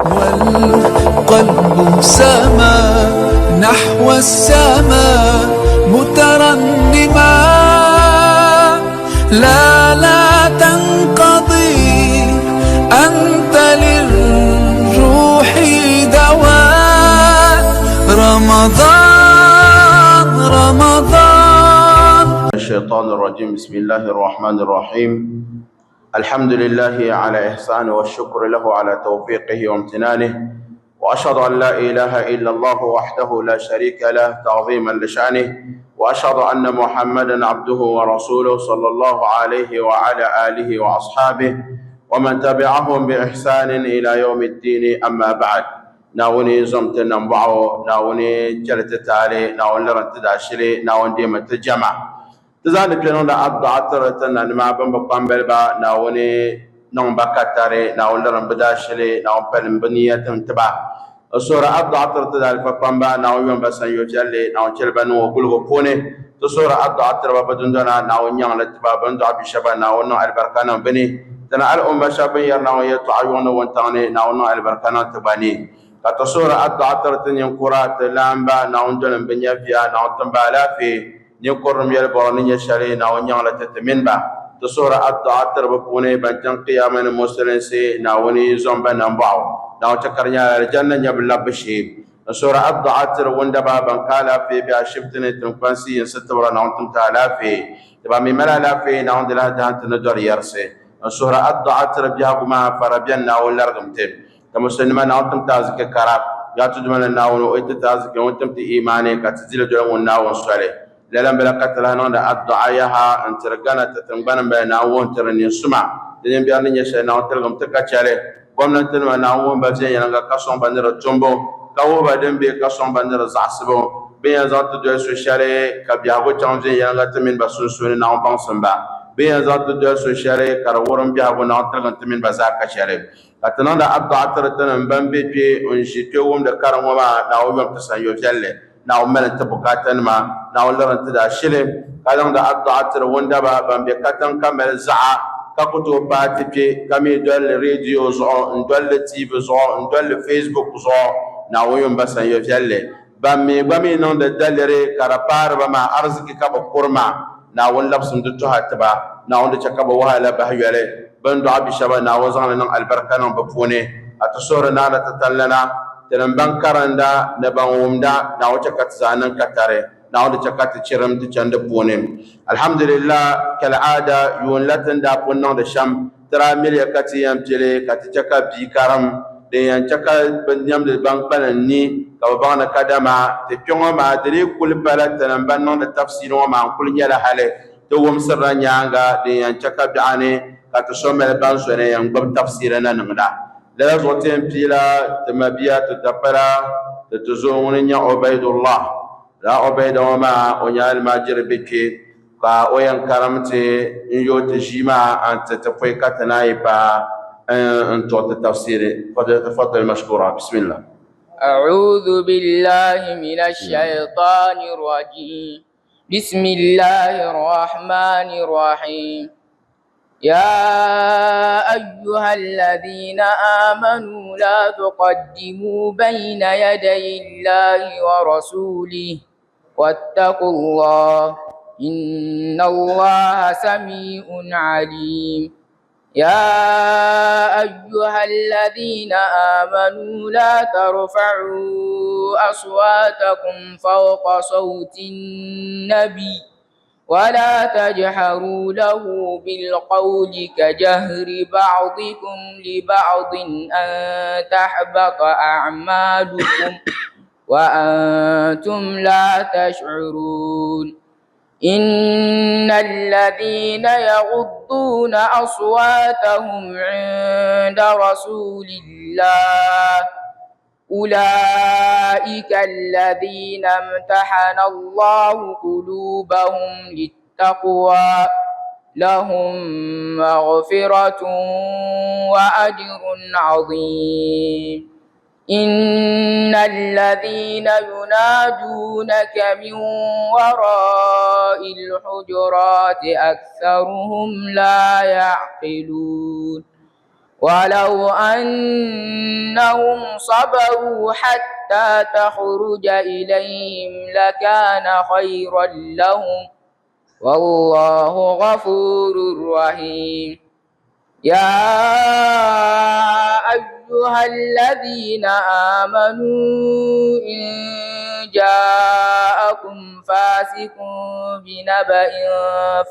والقلب سما نحو السماء مترنما، لا لا تنقضي، أنت للروح دواء. رمضان رمضان. الشيطان الرجيم. بسم الله الرحمن الرحيم. الحمد لله على إحسانه، والشكر له على توفيقه وامتنانه، وأشهد أن لا إله إلا الله وحده لا شريك له تعظيما لشأنه، وأشهد أن محمدا عبده ورسوله صلى الله عليه وعلى آله وأصحابه ومن تبعهم بإحسان إلى يوم الدين. أما بعد، Naawuni zom ti nambɔɣu, Naawuni chɛli ti taali, Naawuni lirim ti daashili, Naawuni deemi ti jɛma. Ti zaŋdi kpe niŋdi addu'a tiri ti nanima bɛn bi kpambaliba, Naawuni niŋ ba katari, Naawuni lirim bɛ daashili, Naawuni palim bɛ nia tim ti ba. N suhiri addu'a tiri ti daalifa kpamba, Naawuni yom ba sanyo viɛlli, Naawuni chɛli ba niŋ o guligu puuni. Ti suhiri addu'a tiri ba bɛ dundona, Naawuni nyaŋ li ti ba, bɛ ni dɔɣi bi shɛba, Naawuni niŋ alibarika niŋ bɛ ni. Ti ni al'umma shɛba bɛn yɛri Naawuni yɛltɔɣa yuŋ ni wuntaŋ ni, Naawuni niŋ alibarika niŋ ti gba ni. Ka ti suhiri addu'a tiri ti ninkura, ti laamba, Naawuni dolim bɛ nyɛviya, Naawuni tim ba alaafee. Ninkurinim yɛlibɔra ni nyɛ shɛli, Naawuni nyaŋ li ti ti mini ba. Ti suhiri addu'a tiri bɛ puuni ban chaŋ Qiyaama ni Musulinsi, Naawuni zom ba nambɔɣu. Naawuni chɛ ka di nyɛla Aljanna nyɛ bɛ labbu shee. N suhiri addu'a tiri wundaba ban ka alaafee be ashibiti ni, tiŋkpansi, yinsi tibira, Naawuni tim ti alaafee. Ti ban mi mali alaafee, Naawuni di lahi dahim ti ni dɔri yɛrisi. N suhiri addu'a tiri biɛhigu maa fara bɛni, Naawuni larigim ti. Ka Musulinima, Naawuni tim ti arziki kara. Yaa ti Duuma ni Naawuni, o yi ti ti arziki, ŋun tim ti imaani ka ti dili doli ŋun Naawuni soli. Lala m-bala ka ti lahi niŋdi addu'a yaha n-tiri Ghana ti tiŋgbani m-bala Naawuni wuhi n-tiri ninsuma di nimbiɛri ni nyɛ shɛli, Naawuni tiligim ti ka chɛli. Gomnantinima, Naawuni wuhi ba viɛnyɛliŋga ka sɔŋ ba ni di tumbu, ka wuhi ba din be ka sɔŋ ba ni di zaɣisibu. Bɛ yɛn zaŋ ti doli so shɛli ka biɛhigu chaŋ viɛnyɛliŋga ti mini ba sunsuuni, Naawuni baŋsim ba. Bɛ yɛn zaŋ ti doli so shɛli ka di wurim biɛhigu, Naawuni tiligim ti mini ba zaa ka chɛli. Ka ti niŋdi addu'a tiri tinim ban be kpe n-ʒi kpe wumdi kariŋ ŋɔ maa, Naawuni yom ti sanyo viɛlli. Naawuni mali n-ti bukaatanima, Naawuni liri n-ti daashili, ka niŋdi addu'a tiri wundaba ban be katiŋ ka mali zaɣa ka ku tooi paai ti kpe, ka mi doli li radio zuɣu, n-doli li TV zuɣu, n-doli li Facebook zuɣu. Naawuni yom ba sanyo viɛlli. Ban mi gba mi niŋdi daliri ka di paari ba maa ariziki ka bɛ kuri maa, Naawuni labisim di tɔha ti ba. Naawuni di chɛ ka bɛ wahala bahi yoli. Bɛ ni dɔɣi bi shɛba, Naawuni zaŋ li niŋ alibarika niŋ bɛ puuni. A ti suhiri Naa ni ti talilana, tinim ban karinda ni ban wumda, Naawuni chɛ ka ti zaa niŋ katari. Naawuni di chɛ ka ti chirim ti chandi puuni. Alhamdulillah, kal'aada, yuun la ti ni daa pun niŋdi shɛm, ti daa miliya ka ti yɛn pili ka ti chɛ ka bia karim din yɛn chɛ ka bɛ niɛmdi ban kpalim ni ka bɛ baŋ ni kadama ti kpe ŋɔ maa di dii kuli pala tinim ban niŋdi tafsiiri ŋɔ maa n-kuli nyɛla hali ti wumsirila nyaaŋa din yɛn chɛ ka biɛɣu ni ka ti so mali ban so ni yɛn gbubi tafsiiri na niŋda. Lala zuɣu ti yɛn piila ti mabia ti tapala ti tuzo ŋuni n-nyɛ Ubaidullah. Lala Ubaida ŋɔ maa o nyɛla almaajiri be kpe ka o yɛn karim ti n-yooi ti ʒii maa n-ti ti pɔi ka ti naan yi paai n-tuɣi ti tafsiiri. Falyatafaddal mashkura. Bismillah. أعوذ بالله من الشيطان الرجيم. بسم الله الرحمن الرحيم. يا أيها الذين آمنوا لا تقدموا بين يدي الله ورسوله واتقوا الله، إن الله سميع عليم. يا أيها الذين آمنوا لا ترفعوا أصواتكم فوق صوت النبي ولا تجهروا له بالقول كجهر بعضكم لبعض أن تحبط أعمالكم وأنتم لا تشعرون. إن الذين يغضون أصواتهم عند رسول الله أولئك الذين امتحن الله قلوبهم للتقوى، لهم مغفرة وأجر عظيم. إن الذين ينادونك من وراء الحجرات أكثرهم لا يعقلون. ولو أنهم صبروا حتى تخرج إليهم لكان خيرا لهم والله غفور رحيم. يا أيها الذين آمنوا إن جاءكم فاسق بنبأ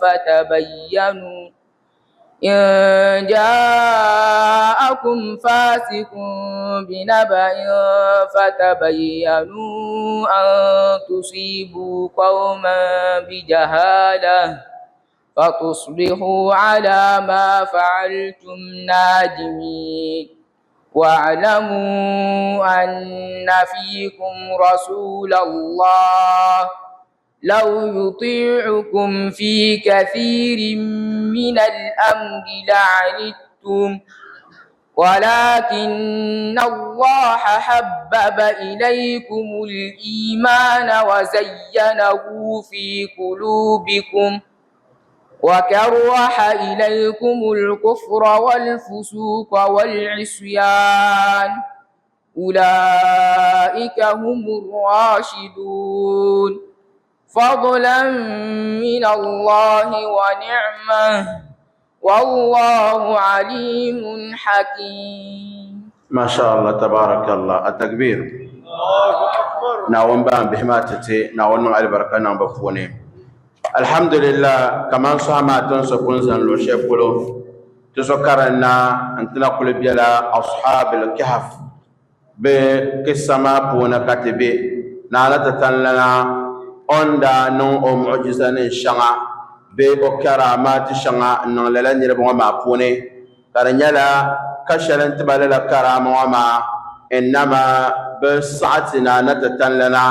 فتبينوا إن جاءكم فاسق بنبأ فتبينوا أن تصيبوا قوما بجهالة فتصبحوا على ما فعلتم نادمين. واعلموا أن فيكم رسول الله لو يطيعكم في كثير من الأمر لعنتم ولكن الله حبب إليكم الإيمان وزينه في قلوبكم وكره إليكم الكفر والفسوق والعصيان أولئك هم الراشدون. فضلا من الله ونعمه والله عليم حكيم. ما شاء الله تبارك الله. التكبير. Naawuni baan bihi maa ti ti Naawuni niŋ alibarika niŋ bi puuni. Alhamdulillah, kaman sɔha maa ti ni so pun zani luɣ shɛli polo ti so karinna n-ti na kuli bela Ashaabul Kahf bɛ kissa maa puuni ka ti be. Naa ni ti tanlana o ni daa niŋ o muɣujizanim shɛŋa bee o karaamaati shɛŋa n-niŋ lala niriba ŋɔ maa puuni, ka di nyɛla ka shɛli n-ti ba lala karaama ŋɔ maa, innama bɛ saɣi ti Naa ni ti tanlana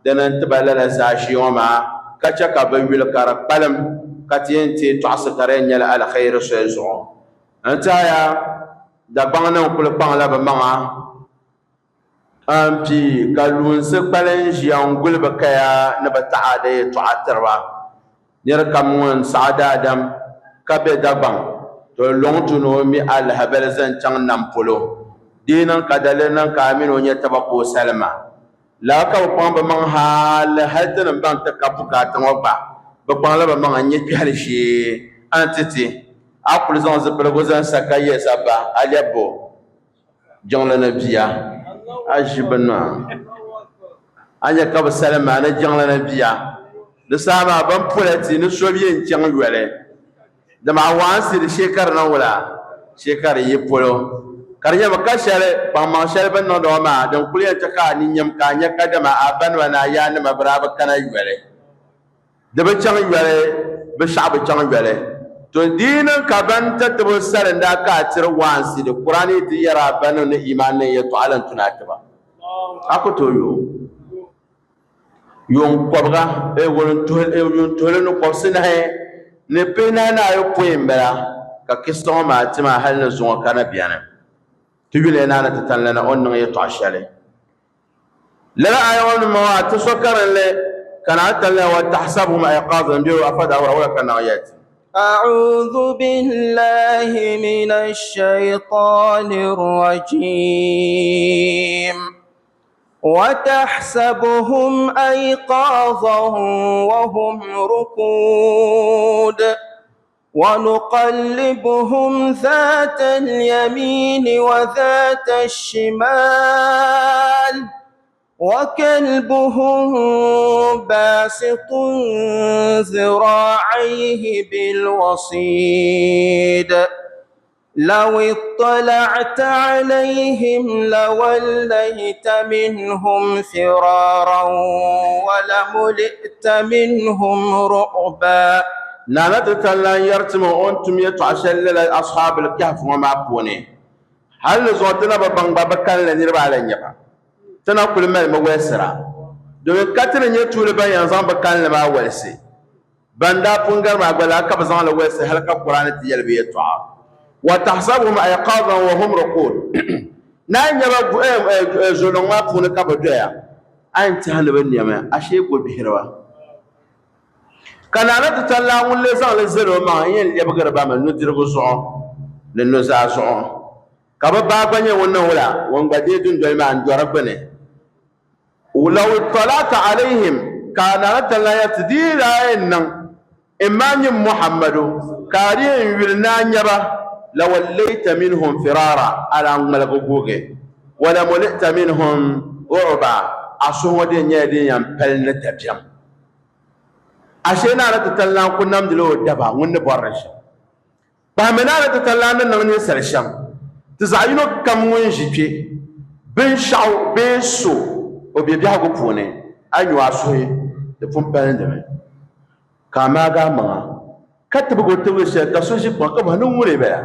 dini n-ti ba lala zaashee ŋɔ maa, ka chɛ ka bɛ yuli ka di kpalim, ka ti yɛn teei tɔɣisi ka di yɛn nyɛla alkhairi soli zuɣu. N tɛhiya Dagbaŋ nim kuli kpaŋla bɛ maŋa m-pii ka lunsi kpalim ʒiya n-guli bɛ kaya ni bɛ taɣaada yɛltɔɣa tiri ba. Nir kam ŋun saɣi daadam ka be Dagbaŋ, to lɔŋ tu ni o mi alahabali zaŋ chaŋ nam polo. Di yi niŋ ka daliri niŋ ka a mini o nya taba ka o salima. Lala ka bɛ kpaŋ bɛ maŋ hali hali ti ni baŋ ti ka bukaata ŋɔ gba, bɛ kpaŋla bɛ maŋa n-nya kpɛhili shee a ni ti ti. A kuli zaŋ zipiligu zaŋ sa ka ye sabba a lɛbbu jiŋli ni bia, a ʒi bini maa a nya ka bɛ salim a ni jiŋli ni bia. Di saha maa bɛn pola ti ni so bɛ n-chaŋ yoli. Dama a waansi di shee ka di niŋ wula? Shee ka di yi polo. Ka di nyɛmi ka shɛli, kpaŋmaŋ shɛli bɛ ni niŋdi ŋɔ maa, din kuli yɛn chɛ ka a ni nyam ka a nya kadama a banima ni a yaannima bɛ daa bi kana yoli. Di bi chaŋ yoli, bɛ shɛɣu bi chaŋ yoli. To di yi niŋ ka ban ti tibu salinda ka a tiri waansi di Kurani yi ti yɛri a banim ni imaannim yɛtɔɣa la n-tuni a tiba, a ku tooi yo o. Yuun kɔbiga, yuun tuhili ni kɔbisinahi ni pihinahi ni ayopɔin m-bala ka kisa ŋɔ maa ti maa hali ni zuŋɔ ka na beni. Ti yuliya Naa ni ti tanlana o ni niŋ yɛtɔɣ shɛli. Lala aya ŋɔ ni maa ti so karinli ka Naa tanlana wa tahsabuhum ayqaazan bɛ afa dawra wula ka naɣ yɛli ti. أعوذ بالله من الشيطان الرجيم. وتحسبهم أيقاظا وهم رقود ونقلبهم ذات اليمين وذات الشمال وكلبهم باسط ذراعيه بالوصيد لو اطلعت عليهم لوليت منهم فرارا ولملئت منهم رعبا. Naa ti tali lan yɛri ti mi o ni tum yɛtɔɣ shɛli lala Ashaabul Kahf ŋɔ maa puuni. Hal ni zuɣu ti na bi baŋ gba bɛ kalinli niriba ala n-nyɛ ba. Ti na kuli malimi walisira, domin ka ti ni nyɛ tuuli ban yɛn zaŋ bɛ kalinli maa walisi. Ban daa pun gari maa gba laa ka bɛ zaŋ li wolisi hali ka Kurani ti yɛli bɛ yɛltɔɣa, Wa tahsabuhum ayqaazan wa hum ruquud. Naan nya ba zolɔŋ maa puuni ka bɛ doya, a yɛn tɛhi ni bɛ nɛmi, ashee kobihiri ba. Ka Naana ti tali laa ŋun lee zaŋ li zali o maŋa n-yɛn lɛbigiri ba mi nudirigu zuɣu ni nuzaa zuɣu. Ka bɛ baa gba nyɛ ŋun niŋ wula? Ŋun gba deei dundoli maa n-do di gbini. Law iṭṭala'ta alayhim, ka a naai ti lan yɛli ti di yi daa yɛn niŋ imma nyin Muhammadu, ka a di yɛn yuli ni a nya ba, lawallayta minhum firara, a daa ŋmaligi guugi, walamuli'ta minhum ru'ba, a suhu ŋɔ di yɛn nyɛla din yɛn pali ni dabiɛm. Ashee naa ni ti tali naan ku namdila o daba ŋun ni bɔri li shɛm. Kpahimmi naa ni ti tali naan ni niŋ ninsal shɛm. Ti zaɣ yino kam ŋun ʒi kpe, binshɛɣu bee so o be biɛhigu puuni, a yi nyu a suhi, di pun palindimi. Ka a maagi a maŋa, ka tibigi o tibigi shɛli ka so ʒi kpaŋ ka bɔhi ni ŋuni bala.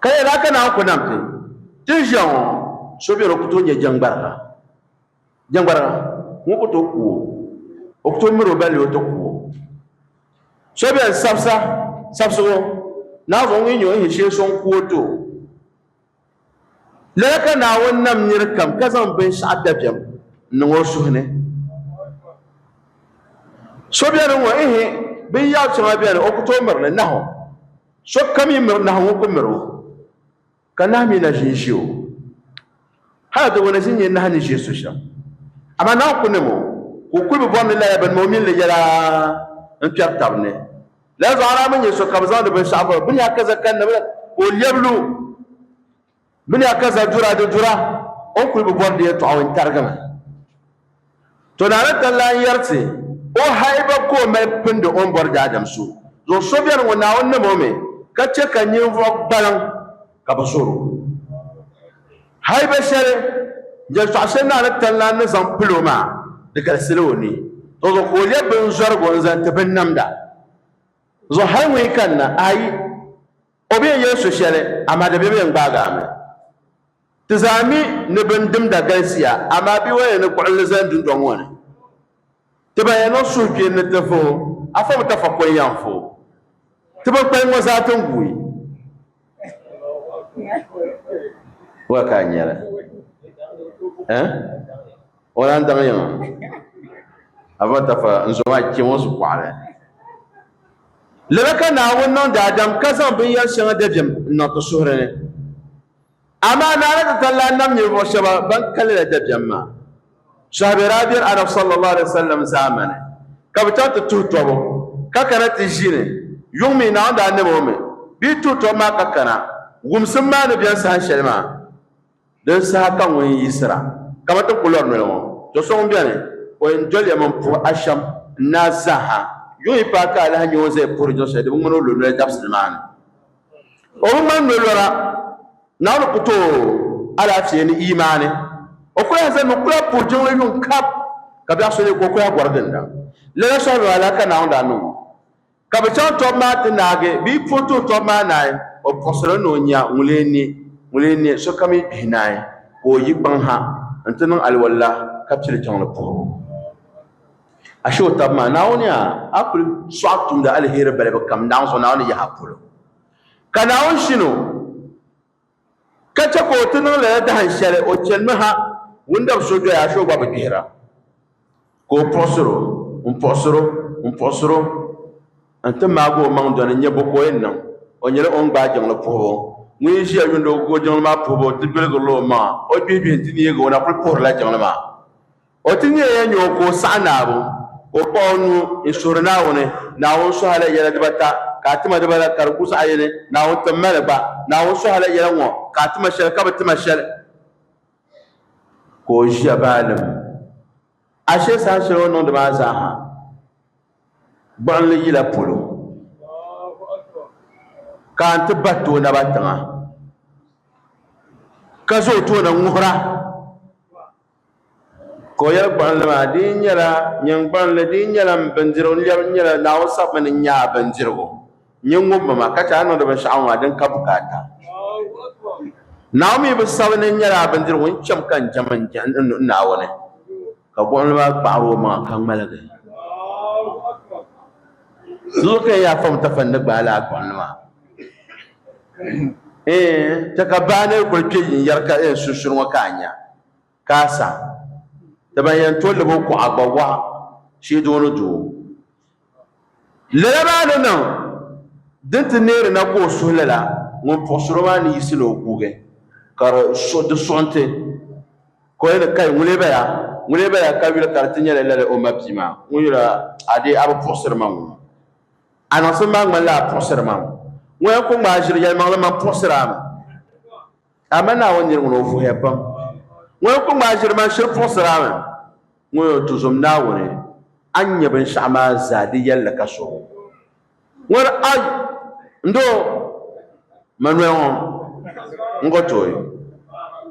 Ka yɛli a ka naan ku nam ti, ti ni ʒiya ŋɔ, so beni o ku tooi nya jɛŋgbariga. Jɛŋgbariga ŋun ku tooi ku o, o ku tooi miri o balli o ti ku o. So beni sabisa, sabisigu, Naawuni ŋun nyɛ o ni shee so n-ku o ti o. Lala ka Naawuni nam nir kam ka zaŋ binshɛɣu dabiɛm n-niŋ o suhu ni. So beni ŋɔ, ihi, binyɛɣu shɛŋa beni o ku tooi miri li, nahu. Sokam yi miri nahu ŋun ku miri o, ka nahu mi na ʒi n-ʒi o. Hal di na ʒi n-nyɛ nahu ni ʒe so shɛm. Amaa Naawuni ku niŋ o, ka o kul bi bɔri ni lala bini maa o mini li yɛla n-kpɛri tab ni. Lala zuɣu a daa mi nya so ka bɛ zaŋdi binshɛɣu bɔri o, bɛ ni a kaza kanna ka o lɛbi lu, bɛ ni a kaza dura di dura, o ni kul bi bɔri di yɛtɔɣa o n-tarigimi. To Naa ni tali lan yɛri ti, O haiba ka o mali pindi o ni bɔri daadam so zuɣu. So beni ŋun Naawuni nim o mi, ka chɛ ka ninvuɣ gbaliŋ ka bɛ zɔr o. Haiba shɛli yɛltɔɣ shɛli Naa ni tali lan ni zaŋ pil o maa, di galisila o ni. Tɔ zuɣu ka o lɛbi binzɔrigu n-zaŋ ti binnamda zuɣu hal ŋun yi kanna, ayi, o bi yɛn yɛli so shɛli, amaa dabiɛm yɛn gbaagi a mi. Ti zaa mi ni bindimda galisiya, amaa bɛ waya ni gbuɣinli zani dundɔŋ ŋɔ ni. Ti ban yɛn niŋ suhukpeeni ni ti vuhi Afa Mutafa ko n-yɛn vuhi ti bin kpalim ŋɔ zaa ti ni guui. Waya ka a nyɛli? Eh? O lan daŋ yiŋa. Afa Mutafa n zo maa kpɛm o zuɣupɔɣili. Lala ka Naawuni niŋ daadam ka zaŋ binyɛr shɛŋa dabiɛm n-niŋ ti suhuri ni. Amaa Naa ni ti tali lahi nam ninvuɣ shɛba ban ka lala dabiɛm maa. Sɔhibe daa beni Anabi sallallahu alaihi wasallam zaamani, ka bɛ chaŋ ti tuhi tɔbu, ka kana ti ʒini. Yuŋ mi Naawuni daa nem o mi bɛ yi tuhi tɔbu maa ka kana, wumsim maa ni beni saha shɛli maa, din saha ka ŋun yiɣisira kamani ti ni kuli lɔri noli ŋɔ, to so ŋun beni o yɛn doliya mi m-puhi ashɛm n-naai zaaha. Yuŋ yi paai ka a lahi nya o ni zaya puhiri jiŋ shɛli, di bi ŋmani o lo noli dabisili maa ni. O bi ŋmani nolɔra, Naawuni ku tooi o alaafee ni iimaani. O ku lahi zanimi kula puhi jiŋli yuŋ kap, ka biɛɣu so leei ka o ku lahi gɔri ginda. Lala sɔhibu maa lala ka Naawuni daa niŋ o. Ka bɛ chaŋ tɔbu maa ti naagi, bɛ yi puhi tuhi tɔbu maa naai, o puɣisiri ni o nya ŋun lee ne, ŋun lee ne, sokam yi kpihi naai, ka o yi kpaŋ ha nti niŋ aliwalla ka pili jiŋli puhibu. Ashe o tab maa, Naawuni a, a kul sɔɣi tumdi aliheri balibu kam, naɣ zuɣu Naawuni yaha polo. Ka Naawuni shin o, ka chɛ ka o ti niŋ lala dahin shɛli, o chanimi ha, wundab so doya, ashe o gba bi gbihira. Ka o puɣisir o, m-puɣisir o, m-puɣisir o nti maagi o maŋ dɔni n-nya bɔ ka o yɛn niŋ. O nyɛla o ni gbaai jiŋli puhibu. Ŋun yi ʒiya yuund o jiŋli maa puhibu, o ti gbiligirila o maŋa, o gbihibihi nti neegi o na kul puhirila jiŋli maa. O ti nyɛ ya nya o ka o saɣi naabu, ka o kpuɣi o nuu n-suhiri Naawuni, Naawuni suhi a la yɛla dibata, ka a ti ma dibala ka di ku zaɣ yini, Naawuni tim ma li gba, Naawuni suhi a la yɛla ŋɔ, ka a ti ma shɛli ka bi ti ma shɛli. Ka o ʒiya baalim. Ashee saha shɛli o ni niŋdi maa zaaha, gbuɣinli yila polo, ka a ti bahiti o naba tiŋa, ka ʒe o tooni ŋuhira. Ka o yɛli gbuɣinli maa, Di yi nyɛla nyin gbuɣinli, di yi nyɛla m bindirigu, n lɛbi nyɛla Naawuni sabimi ni n nya a bindirigu, nyin ŋubimi ma ka chɛ a ni niŋdi binshɛɣu ŋɔ maa, din ka bukaata. Naawuni mi bi sabi ni n nyɛla a bindirigu, n cham ka n jɛm n Naawuni. Ka gbuɣinli maa kpaɣiri o maŋa ka ŋmaligi. Zuɣu ka yaa fam tafa ni gbaai laa gbuɣinli maa. Eeh, chɛ ka baa ni kuli kpe yin yɛri ka sunsuuni ŋɔ ka a nya ka a sa ti ban yɛn tooi lab o kuɣa gba waɣa shee doo ni doo. Lala maa ni niŋ din ti neeri na ka o suhi lala. Ŋun puɣisiri o maa ni yiɣisi ni o guugi ka di suɣi nti ka o yɛli ni kai ŋun lee bala? Ŋun lee bala ka yuli ka di ti nyɛla lala o mabia maa ŋun yɛl a a dee a bi puɣisiri ma ŋɔ. A niŋsim maa ŋmanila a puɣisiri ma mi. Ŋun yɛn ku ŋmaai ʒiri yɛlimaŋli man puɣisiri a mi. Amaa Naawuni nir ŋun o vuhiya pam. Ŋun yɛn ku ŋmaai ʒiri man shiri puɣisiri a mi. Ŋun yɛn tuzum Naawuni, a ni nya binshɛɣu maa zaa di yɛlli ka so. Ŋun ai n doo ma noya ŋɔ n go tooi.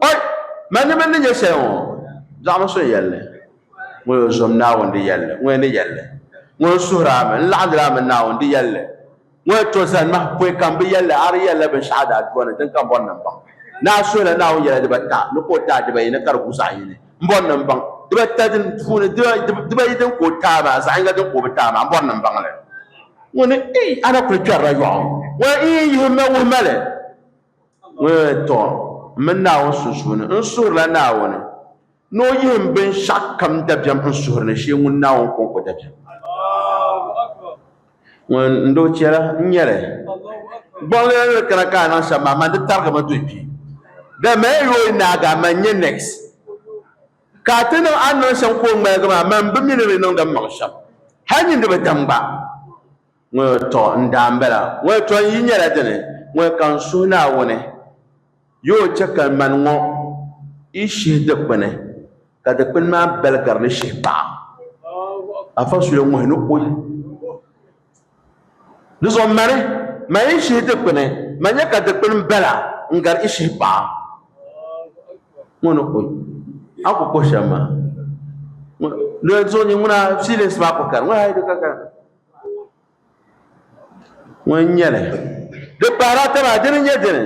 Oi! Man ni mini ni nyɛ shɛli ŋɔ, biɛɣu mi so n yɛlli. Ŋun yɛn zom Naawuni di yɛlli, ŋun yɛn ni yɛlli. Ŋun yɛn suhiri a mi, n laɣindila a mini Naawuni di yɛlli. Ŋun yɛn to zani mahi pɔi ka m bi yɛlli, a di yɛlila binshɛɣu daa dua ni din ka m bɔri ni m baŋ. Ni a suhila Naawuni yɛla dibata, ni ka o ti a dibayi ni ka di gu zaɣ yini. M bɔri ni m baŋ dibata din puuni dibayi din ka o ti a maa, zaɣ yinga din ka o bi ti a maa, m bɔri ni m baŋ li. Ŋun ni, Ii, a na kuli kpɛrila yɔɣu. Ŋun ii, yihim ma wuhi ma li. Ŋun yɛn tɔ, M mini Naawuni sunsuuni, n suhirila Naawuni ni o yihim binshɛɣu kam dabiɛm n suhuri ni shee ŋun Naawuni kɔŋko dabiɛm. Ŋun n doo chɛla n nyɛli gbuɣinli la ni di kana ka a niŋ shɛm maa, man di tarigimi do kpe. Di mali yooi naagi a man nyɛ next. Ka a ti niŋ a ni niŋ shɛm ka o ŋmaligi maa, man bi mi ni di niŋdi m maŋ shɛm. Hal nyin di bi dam gba. Ŋɔ tɔ n daa m-bala. Ŋɔ tɔ n yi nyɛla dini, ŋɔ ka n suhi Naawuni yi o chɛ ka mani ŋɔ yi shihi dikpini, ka dikpini maa bali gari ni shihi paɣa. Afa Sule ŋuhi ni o yi. Di zuɣu mani, man yi shihi dikpini, man nya ka dikpini bala n-gari i shihi paɣa. Ŋɔ ni o yi. A ku kuhi shɛm maa. Di zuɣu nyɛ ŋuna feelings maa ku kani. Ŋɔ ayi di ka kani. Ŋun n-nyɛ li. Di pahiri ata maa, dini n-nyɛ dini?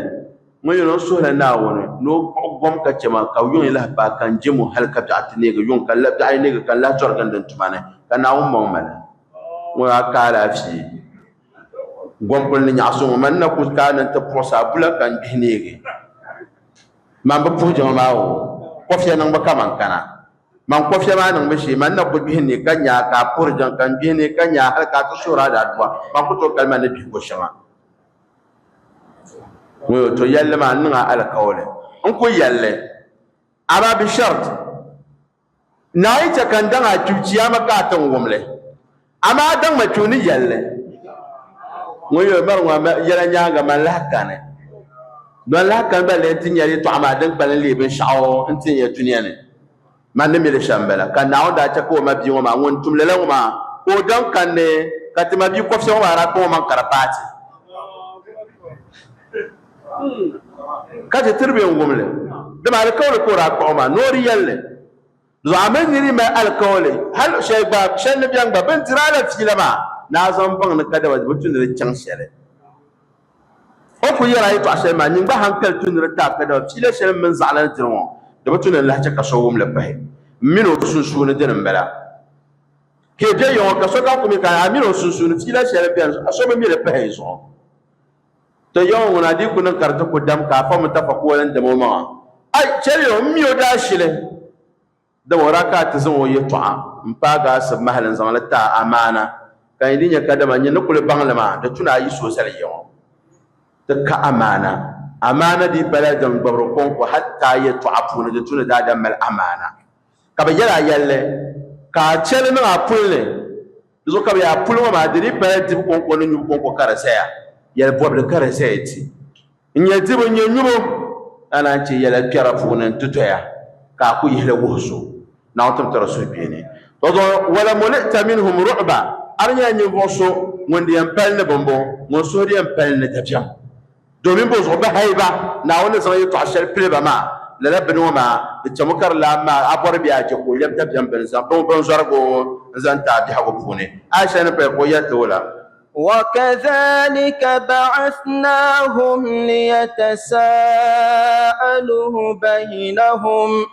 Ŋun yɛn o suhila Naawuni ni o kpuɣi gom ka chɛ ma ka yuŋ yi lahi paai ka n je mo hali ka biɛɣu ti neegi yuŋ ka biɛɣu yi neegi ka n lahi zɔri gindi n tuma ni ka Naawuni mɔŋ ma li. Ŋun a ka alaafee gom kuli ni nyaɣisi ŋɔ, man na kuli kaai ni n ti puɣisi a bula ka n gbihi neegi. Man bi puhi jiŋli maa o kɔfiya niŋbu kaman kana. Man kɔfia maa niŋbu shee, man na ku gbihi ni ka nya ka a puhiri jiŋ, ka n gbihi ni ka nya hal ka a ti suhir a daadua. Man ku tooi kali man ni gbihi ko shɛŋa. Ŋun yo to yɛlli maa, n niŋ a alikauli. N ku yɛlli, amaa bi shɛrit, Naa yi chɛ ka n daŋ a kpibu chiyaama ka a ti n wum li. Amaa a daŋ ma kpibu ni yɛlli. Ŋun yo mari ŋɔ yɛla nyaaŋa man lahi kani. Ban lahi kani ba lee ti nyari yɛtɔɣa maa din kpalim leei binshɛɣu n-tin ya dunia ni. Man ni mi li shɛm m-bala. Ka Naawuni daa chɛ ka o mabia ŋɔ maa ŋun tum lala ŋɔ maa ka o daŋ kani, ka ti mabia kɔfia ŋɔ maa daa kpaŋ o maŋ ka di paai ti. Ka ti tiri bɛ n-wum li. Dama alikauli ka o daa kpaɣ o maa ni o di yɛli li. Zuɣu a mini nir yi mali alikauli, hal shɛli gba, shɛli ni bɛn gba, bɛ ni diri a la fiila maa, ni a zaŋ baŋ ni kadama di bi tu ni di chaŋ shɛli. O ku yɛr a yɛtɔɣ shɛli maa, nyin gba haŋkali tu ni di taai kadama fiila shɛli m mini zaɣila ni diri ŋɔ, di bi tu ni n lahi chɛ ka so wum li pahi m min o sunsuuni dini m-bala. Ka yi be ya ŋɔ, ka sokam ku mi ka a min o sunsuuni fiila shɛli beni, so bi mi li pahi yi zuɣu. To yaŋɔ ŋuna dii ku niŋ ka di ti ku dam ka afa Mutafa ku wali n-dam o maŋa. Ai! Chɛliya o, m mi o daashili. Dama o daa ka ti zaŋ o yɛtɔɣa m-paagi asibi mahali n-zaŋ li ti a amaana, ka yi di nya kadama nyin ni kuli baŋ li maa, di tu ni a yiɣis o zali yaŋɔ. Ti ka amaana. Amaana dii pala din gbibiri kɔŋko hatta yɛtɔɣa puuni di tu ni daadam mali amaana. Ka bɛ yɛl a yɛlli ka a chɛ li niŋ a puli ni. Di zuɣu ka bɛ yaa puli ŋɔ maa, di dii pala dibu kɔŋko ni nyubu kɔŋko ka di zaya, yɛli bɔbili ka di zaya ti. N-nyɛ dibu, n-nyɛ nyubu, ka naan chɛ yɛla kpɛra puuni nti doya ka a ku yihi li wuhi so. Naawuni tim ti di suhukpeeni. Tɔ zuɣu, Wala muli'ta minhum ru'ba, a di nyɛla ninvuɣ so ŋun di yɛn pali ni bimbo, ŋun suhu di yɛn pali ni dabiɛm. Domin bɔ zuɣu bɛ haiba Naawuni ni zaŋ yɛtɔɣ shɛli pili ba maa, lala bini ŋɔ maa, di chɛmi ka di lan maag a bɔri bee a chɛ ka o lɛbi dabiɛm bini zaŋ binzɔrigu n-zaŋ ti a biɛhigu puuni. Aisha ni paya ka o yɛli ti o la. وكذلك بعثناهم ليتساءلوا بينهم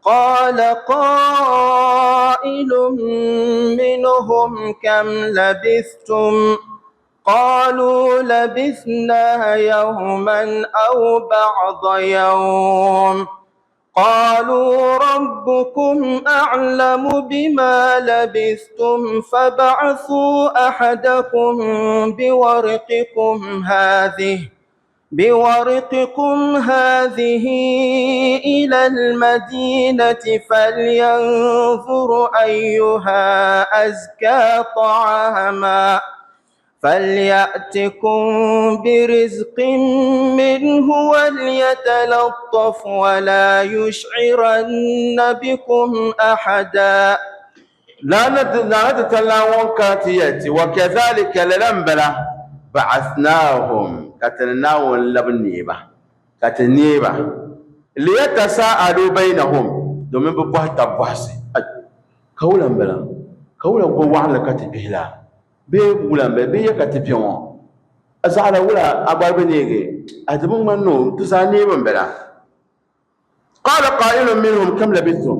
قال قائل منهم كم لبثتم قالوا لبثنا يوما أو بعض يوم قالوا ربكم أعلم بما لبثتم فابعثوا أحدكم بورقكم هذه. بورقكم هذه إلى المدينة فلينظر أيها أزكى طعاما فليأتكم برزق منه وليتلطف ولا يشعرن بكم أحدا. Lana ti talla ŋun kana ti yɛli ti, Wakazalika, lala m-bala, ba'athnahum, ka ti ni Naawuni labi neei ba, ka ti neei ba, liyatasa'alu baynahum, domin bɛ bɔhi tab bɔhisi, Ai! Ka wula m-bala? Ka wula ko waɣinli ka ti kpihi la? Bee wula m-bala? Bee ya ka ti kpe ŋɔ? A zaɣila wula a gba bi neegi? A di bi ŋmani ni o, ti zaa neebu m-bala. Qala qailun minhum kam labithtum,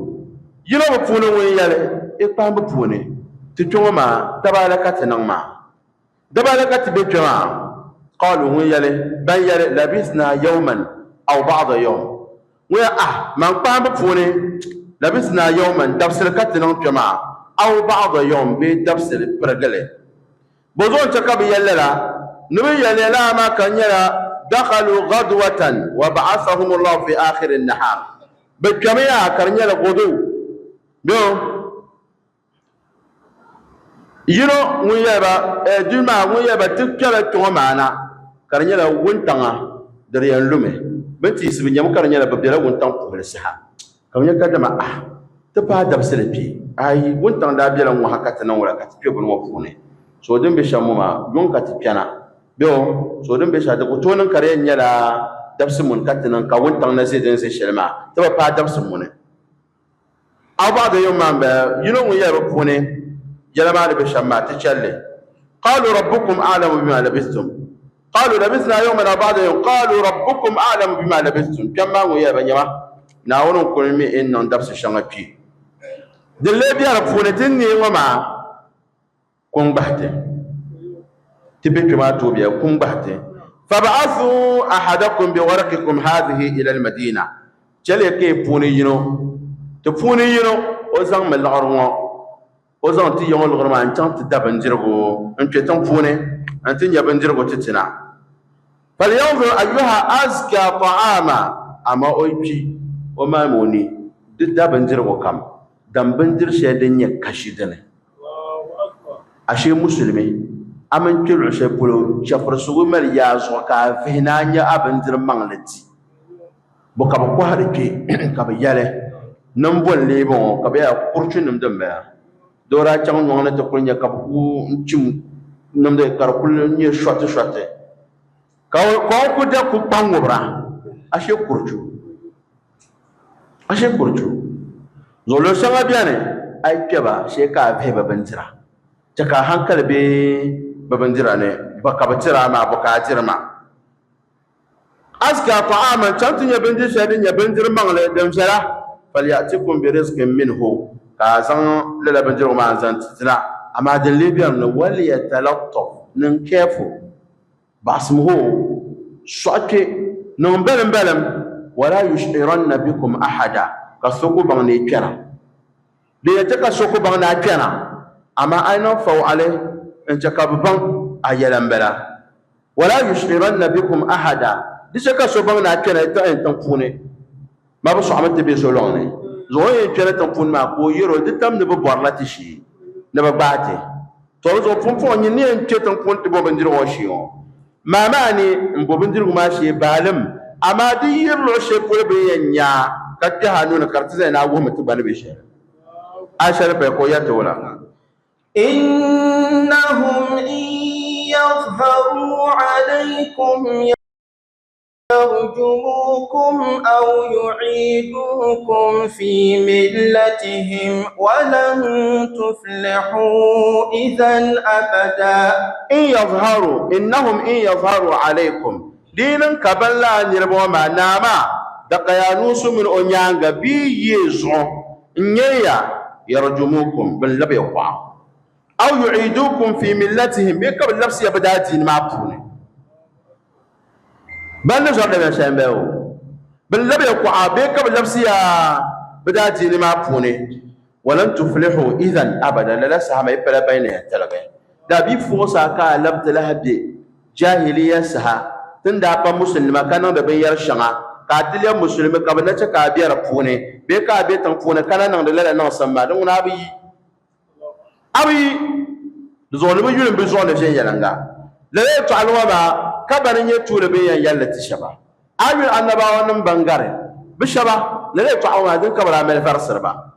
yino bi puuni ŋun yɛli, I kpaambi puuni, ti kpe ŋɔ maa dabaala ka ti niŋ maa, dabaala ka ti be kpe maa. Qalu ŋun yɛli, ban yɛli, labithna yawman aw ba'da yawm, ŋun yɛli, ah, man kpaambi puuni, labithna yawman, dabisili ka ti niŋ kpe maa, aw ba'da yawm, bee dabisili pirigili. Bozuɣu n-chɛ ka bɛ yɛli lala? Ni bɛ yɛli lala maa ka di nyɛla, Dakhalu ghadwatan wa ba'athahum Allahu fi akhiri an-nahar. Bɛ kpɛmi yaa ka di nyɛla ghuduw bee yino ŋun yɛli ba, eh, di maa ŋun yɛli ba ti kpɛla kpɛŋɔ maa na ka di nyɛla wuntaŋa di di yɛn lumi. Bɛ ni ti yiɣisi bɛ nyami ka di nyɛla bɛ bela wuntaŋ puhili saha. Ka bɛ nya kadama, ah, ti paai dabisili kpe. Ayi, wuntaŋ daa bela ŋ-ŋɔ ha ka ti niŋ wula ka ti kpe bini ŋɔ puuni? So din be shɛm ŋɔ maa, yuŋ ka ti kpɛna. Bee o, so din be shɛli, di ku tooi niŋ ka di yɛn nyɛla dabisi muni ka ti niŋ ka wuntaŋ na ʒe din ʒe shɛli maa, ti bi paai dabisi muni. A bɔɣa di yuŋ maa m-bala, yino ŋun yɛli bɛ puuni yɛla maa ni be shɛm maa, ti chɛli li. Qaalu rabbukum a'lamu bima labistum. Qaalu labisna yawman aw ba'da yawm qaalu rabbukum a'lamu bima labistum. Kpɛm maa ŋun yɛli ba, Nyama, Naawuni n-kuli mi yi ni niŋ dabisi shɛŋa kpi. Din lee be di puuni ti ni neei ŋɔ maa, kum gbahi ti. Ti be kpe maa tooi bela, kum gbahi ti. Fab'athuu ahadakum biwaraqikum haadhihi ila al-madina. Chɛliya ka yi puuni yino, ti puuni yino, o zaŋmi liɣiri ŋɔ O zaŋ ti ya ŋɔ liɣiri maa n-chaŋ ti da bindirigu n-kpe tiŋ puuni nti nya bindirigu ti ti na. Falyanzur ayyuha azka ta'ama, amaa o yi kpi, o maami o ni di da bindirigu kam, dam bindir shɛli din nyɛ kashi dini. Ashee Musulimi, a mini kpe luɣ shɛli polo, chɛfirisigu mali yaa zuɣu ka a vihi ni a nya a bindir maŋli di. Bɔ ka bɛ kɔhiri kpe ka bɛ yɛli, Niŋ bo n-lee bɔŋɔ? Ka bɛ yɛli, Kuruchunima din bala. Doo daa chaŋ nyɔŋ ni ti kuli nya ka bɛ ku chim nimdi ka di kuli nyɛ shɔtishɔti ka o ku da ku kpa ŋubira. Ashee kuruchu! Ashee kuruchu! Zuɣu luɣ shɛŋa beni a yi kpe ba shee ka a vihi bɛ bindira chɛ ka a haŋkali be bɛ bindira ni, bɔ ka bɛ tiri a maa, bɔ ka a diri maa? Azka ta'aman, chaŋ ti nya bindir shɛli din nyɛ bindir maŋli din viɛla, falya'tikum birizqin minhu, ka a zaŋ lala bindirigu maa n-zaŋ ti ti na, amaa din lee beni ni, walyatalattaf, niŋ careful, baɣisim ho sɔɣi kpe, niŋ balimbalim, wala yush'iranna bikum ahada, ka so ku baŋ ni yi kpɛra. Di yɛn chɛ ka so ku baŋ ni a kpɛna, amaa a yi niŋ fawɔɣili n-chɛ ka bɛ baŋ a yɛla m-bala. Wala yushiranna bikum ahada, di chɛ ka so baŋ ni a kpɛna yi tiɣi tiŋ puuni. Ma bi sɔɣimi ti be so lɔŋ ni. Zuɣu o yɛn kpɛla tiŋ puuni maa ka o yɛr o, di tam ni bɛ bɔrila ti shee ni bɛ gbaai ti. Tɔ di zuɣu pumpɔŋɔ nyin ni yɛn kpe tiŋ puuni ti bo bindirigu ŋɔ shee ŋɔ, maa maa ni m-bo bindirigu maa shee baalim, amaa di yi yiri luɣ shɛli polo bɛ ni yɛn nya a ka kpɛhi a nuu ni ka di ti zani ni a wuhimi ti gba ni be shɛli. A shɛli paya ka o yɛri ti wula? Innahum in yadhharu alaykum yarjumukum aw yu'idukum fi millatihim wa lan tuflihu idhan abada. In yadhharu, innahum in yadhharu alaykum, di yi niŋ ka bɛn lala niriba ŋɔ maa, naa maa, Dakayanusu mini o nyaaŋa bia yi zuɣu n-nyɛ ya, yarjumukum, bɛn labi ya kuɣa, aw yu'idukum fi millatihim, bee ka bɛ labisi ya bɛ daadiini maa puuni. Ban ni zɔri dabiɛm shɛli m-bala o. Bɛ ni labi ya kuɣa bee ka bɛ labisi ya bɛ daadiini maa puuni. Walan tuflihu idhan abada, lala saha maa yi pala ban ni yɛn tiligi. Daa bi fuɣis a ka a labi ti lahi be jahiliya saha. Ti ni daa pa Musulinima ka niŋdi binyɛr shɛŋa, ka a ti lɛbi Musulimi ka bɛ na chɛ ka a be di puuni bee ka a be tiŋ puuni ka na niŋdi lala niŋsim maa, din ŋuna a bi yi. A bi yi. Di zuɣu ni bɛ yuli m-bi zuɣu ni viɛnyɛliŋga. Lala yɛltɔɣili ŋɔ maa ka bani n-nyɛ tuuli bɛ ni yɛn yɛli li ti shɛba. A yuli annabawanima ban gari bɛ shɛba, lala yɛltɔɣa ŋɔ maa din ka bɛ daa mali varisiri ba.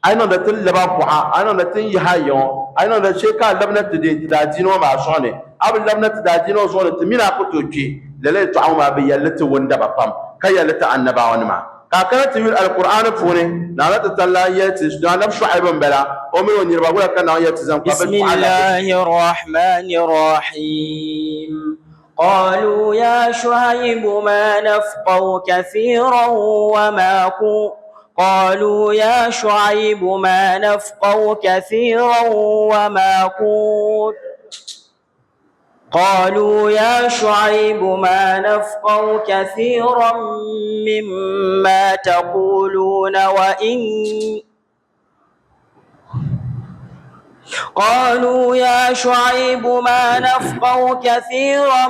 A yi niŋdi ti ni lab a kuɣa, a yi niŋdi ti ni yihi a yiŋɔ, a yi niŋdi shee ka a labina ti deei ti daadiini ŋɔ maa zuɣu ni, a bi labina ti daadiini ŋɔ zuɣu ni ti mini a ku tooi kpe. Lala yɛtɔɣa ŋɔ maa bi yɛli li ti wundaba pam, ka yɛli li ti annabawanima. Ka a kana ti yuli Alkur'aani puuni, Naawuni ti tali lahi yɛli ti, ni Annabi Shu'aibu m-bala, o mini o niriba, wula ka Naawuni yɛli ti zaŋ kpa bɛ kuɣa la bɛ. Bismillahi Rahmani Rahim. قالوا يا شعيب ما نفقه كثيرا وما قالوا يا شعيب ما نفقه كثيرا وما كنت قالوا يا شعيب ما نفقه كثيرا مما تقولون وإن قالوا يا شعيب ما نفقه كثيرا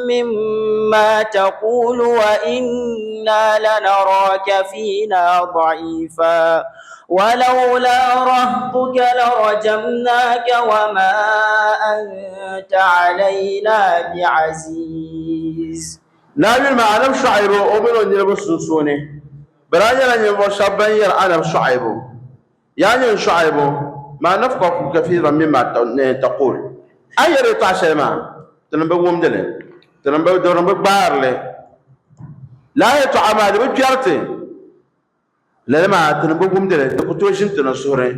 مما تقول وإنا لنراك فينا ضعيفا ولولا رهطك لرجمناك وما أنت علينا بعزيز. Naawuni maa Annabi Shu'aibu o mini o niriba sunsuuni, bɛ daa nyɛla ninvuɣ shɛba ban yɛri Annabi Shu'aibu, Yaa nyini Shu'aibu, maa nafqahu kathiran mimma taqul, A ni yɛri yɛltɔɣa shɛli maa, tinim bi wumdi li, tinim bi gbaari li. Lala yɛltɔɣa maa di bi kpɛri ti. Lala maa tinim bi wumdi li, di ku tooi ʒini ti ni suhuri.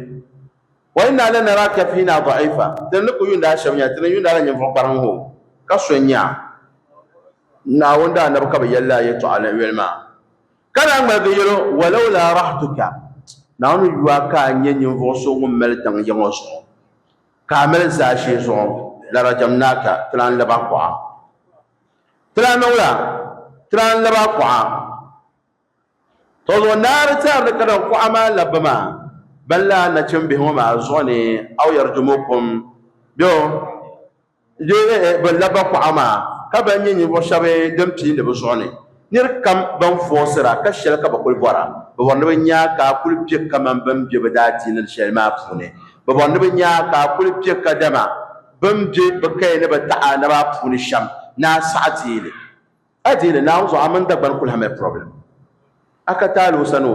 Wa inna lanaraka fiina da'ifa, Ti ni ku yuunda a shɛm nya, ti ni yuunda a la ninvuɣ gbariŋ hoo, ka so n-nya a. Naawuni daanabi ka bɛ yɛli lala yɛtɔɣa yoli maa. Ka daa ŋmaligi yɛl o, Walaula rahtuka, Naawuni yu a ka a nyɛ ninvuɣ so ŋun mali daŋ ya ŋɔ zuɣu, ka a mali zaashee zuɣu, larajamnaaka, ti lan lab a kuɣa. Ti lan niŋ wula? Ti lan lab a kuɣa. Tɔ zuɣu naa di tɛhiri ni ka din kuɣa maa labbi maa, ban lala nachimbihi ŋɔ maa zuɣu ni aw yarjumukum bɛ bɛ labba kuɣa maa ka ban nyɛ ninvuɣ shɛba din piindi bɛ zuɣu ni. Nir kam ban fɔɔsira ka shɛli ka bɛ kuli bɔra. Bɛ bɔri ni bɛ nya ka a kuli be kaman bɛ ni be bɛ daadiini shɛli maa puuni. Bɛ bɔri ni bɛ nya ka a kuli be kadama bɛ ni be bɛ kaya ni bɛ taɣa ni maa puuni shɛm ni a saɣi deei li. A deei li, Naawuni zuɣu a mini Dagbani kuli lahi mali problem. A ka taali o sani o,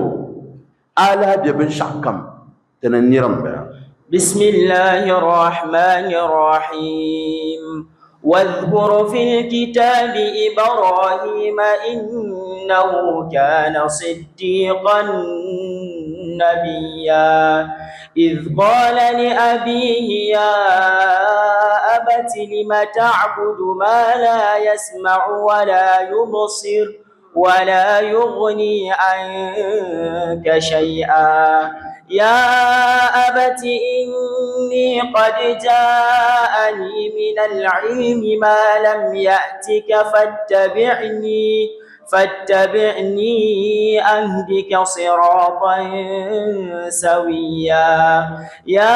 a lahi be binshɛɣu kam ti ni nira m-bala. Bismillahi Rahmani Rahim. Wadhkur fil kitabi Ibrahima innahu kana siddiqan nabiyya. Idh qala li abihi ya abati lima ta'budu ma la yasma'u wa la yubsir wa la yughni anka shay'a. Ya abati inni qad ja'ani min al-'ilmi ma lam ya'tika fattabi'ni ahdika siratan sawiya. Ya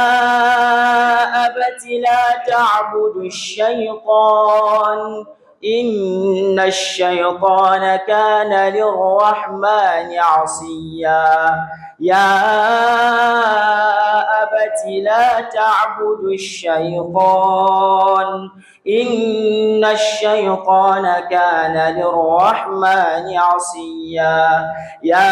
abati la ta'budu ash-shaytan inna ash-shaytana kana lir-rahmani 'asiya. Ya abati la ta'budu ash-shaytan inna ash-shaytana kana lir-rahmani 'asiya. Ya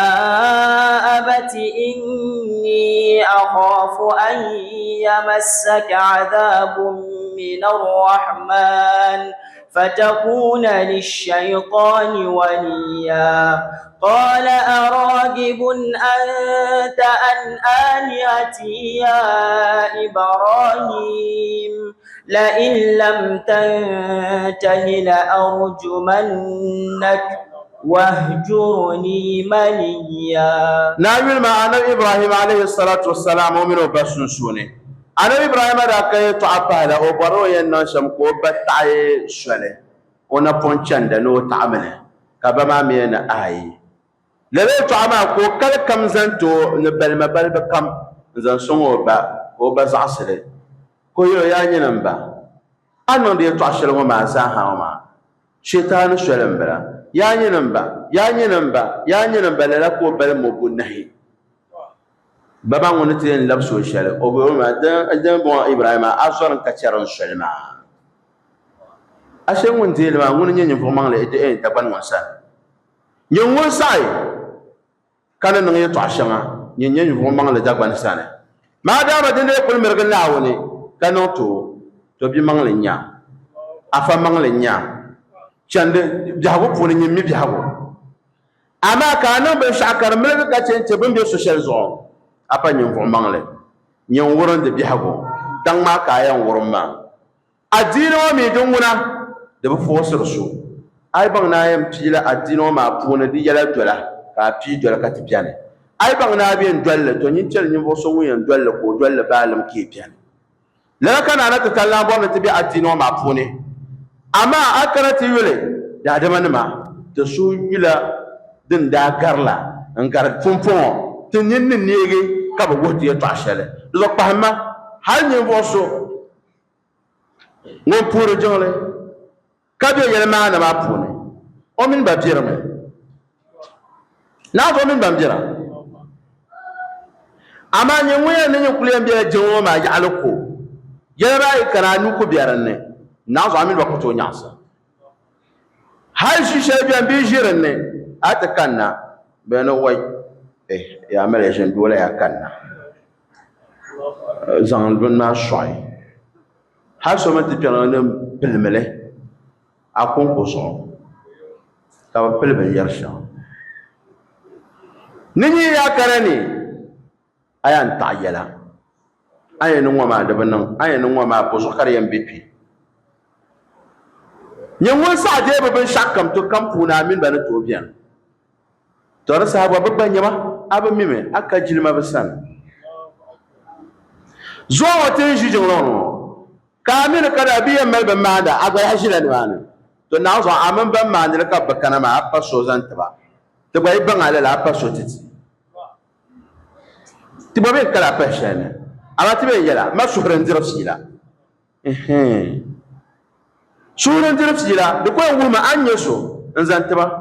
abati inni akhafu an yamassaka 'adhabun min ar-rahman fatakuna lish-shaytani waliya. Qala aragibun anta an alihati ya Ibrahim la in lam tantahi la arjumannak wahjurni maliya. Naawuni maa Anabi Ibrahim alayhi salatu wassalam o mini o ba sunsuuni. Anabi Ibrahima daa ka yɛltɔɣa pahila o bɔri o yɛn niŋ shɛm ka o ba taɣi soli o napɔŋ chandi ni o taɣimi li, ka ba maa mi yɛli ni aai. Lala yɛltɔɣa maa ka o kali kam zaŋ ti o ni balima balibu kam n-zaŋ sɔŋ o ba ka o ba zaɣisi li. Ka o yɛl o, Yaa nyini m ba, a ni niŋdi yɛltɔɣ shɛli ŋɔ maa zaa ha ŋɔ maa, Shɛtaani soli m-bala. Yaa nyini m ba! Yaa nyini m ba! Yaa nyini m ba! Lala ka o bali mɔbunahi. Ba maa ŋun ni ti yɛn labisi o shɛli, o bɔhi o mi, Din bɔŋɔ Ibrahima, a zɔri n-ka chɛri n soli maa? Ashe ŋun deei li maa, ŋuni n-nyɛ ninvuɣ maŋli Dagbani ŋɔ sani. Nyin ŋun saɣi ka ni niŋ yɛtɔɣ shɛŋa, nyin n-nyɛ ninvuɣ maŋli Dagbani sani. Maadaama di lee kul mirigi Naawuni ka niŋ ti o, to bi maŋli n-nyɛ a. Afa maŋli n-nyɛ a. Chandi biɛhigu puuni nyin mi biɛhigu. Amaa ka a niŋ binshɛɣu ka di miligi ka chɛ n-ti bɛ ni be so shɛli zuɣu, a pa ninvuɣ maŋli. Nyin wurindi biɛhigu, daŋ maa ka a yɛn wurim maa. Adiini ŋɔ mi din ŋuna di bi foosiri so. A yi baŋ ni a yɛn piila adiini ŋɔ maa puuni di yɛla dola, ka a pii doli ka ti beni. A yi baŋ ni a bi yɛn doli li, tɔ nyin chɛli ninvuɣ so ŋun yɛn doli li ka o doli li baalim ka yi beni. Lala ka Naa na ti tali lahi bɔri ni ti be adiini ŋɔ maa puuni. Amaa a kana ti yuli daadamanima, ti suhu yula din daa garila n-gari pumpɔŋɔ ti nini ni neegi ka bɛ wuhi ti yɛtɔɣ shɛli. Di zuɣu kpahimma, hal ninvuɣ so ŋun puhiri jiŋli ka be yɛli maana maa puuni, o mini ba birimi. Naawuni o mini ba m-bira. Amaa nyin ŋun yɛn ni nyin kuli yɛn bela jiŋli ŋɔ maa yaɣili ko, yɛla maa yi kana a nuu ku be din ni, Naawuni a mini ba ku tooi nyaɣisa. Hal ʒi shɛli beni bɛ yi ʒi din ni, a yi ti kanna, bɛ ni wai, Eh, yaa mali ya ʒini doo la yaa kanna. Zaŋ bini maa sɔɣi. Hal so mi ti kpɛri ni pilimi li a kɔŋko zuɣu ka bi pili binyɛr shɛŋa. Ni nyin yaa kana ni a yaa n-taɣi yɛla, a ni yɛn niŋ ŋɔ maa di bi niŋ, a ni yɛn niŋ ŋɔ maa bɔzuɣu ka di yɛn be kpe? Nyin ŋun saɣi deei bɛ binshɛɣukam to kam puuni a mini ba ni tooi beni. Tɔ di saha gba bɛ gba nyama a bi mi mi, a ka jilima bɛ sani. Zuɣu ŋɔ ti ni ʒi jiŋli ŋɔ ni ŋɔ, ka a mi ni ka daa bi yɛn mali bɛ maanda, a gba lahi ʒila nimaani. Tɔ Naawuni zuɣu a mini ban maandi li ka bɛ bi kana maa, a pa so zaŋ ti ba. Ti gba yi baŋ a lala, a pa so ti ti. Ti gba bɛ ni kali a pahi shɛli ni, amaa ti bɛ yɛl a, ma suhuri n-diri fiila. Suhuri n-diri fiila, di ko yɛn wuhimi a ni nyɛ so n-zaŋ ti ba.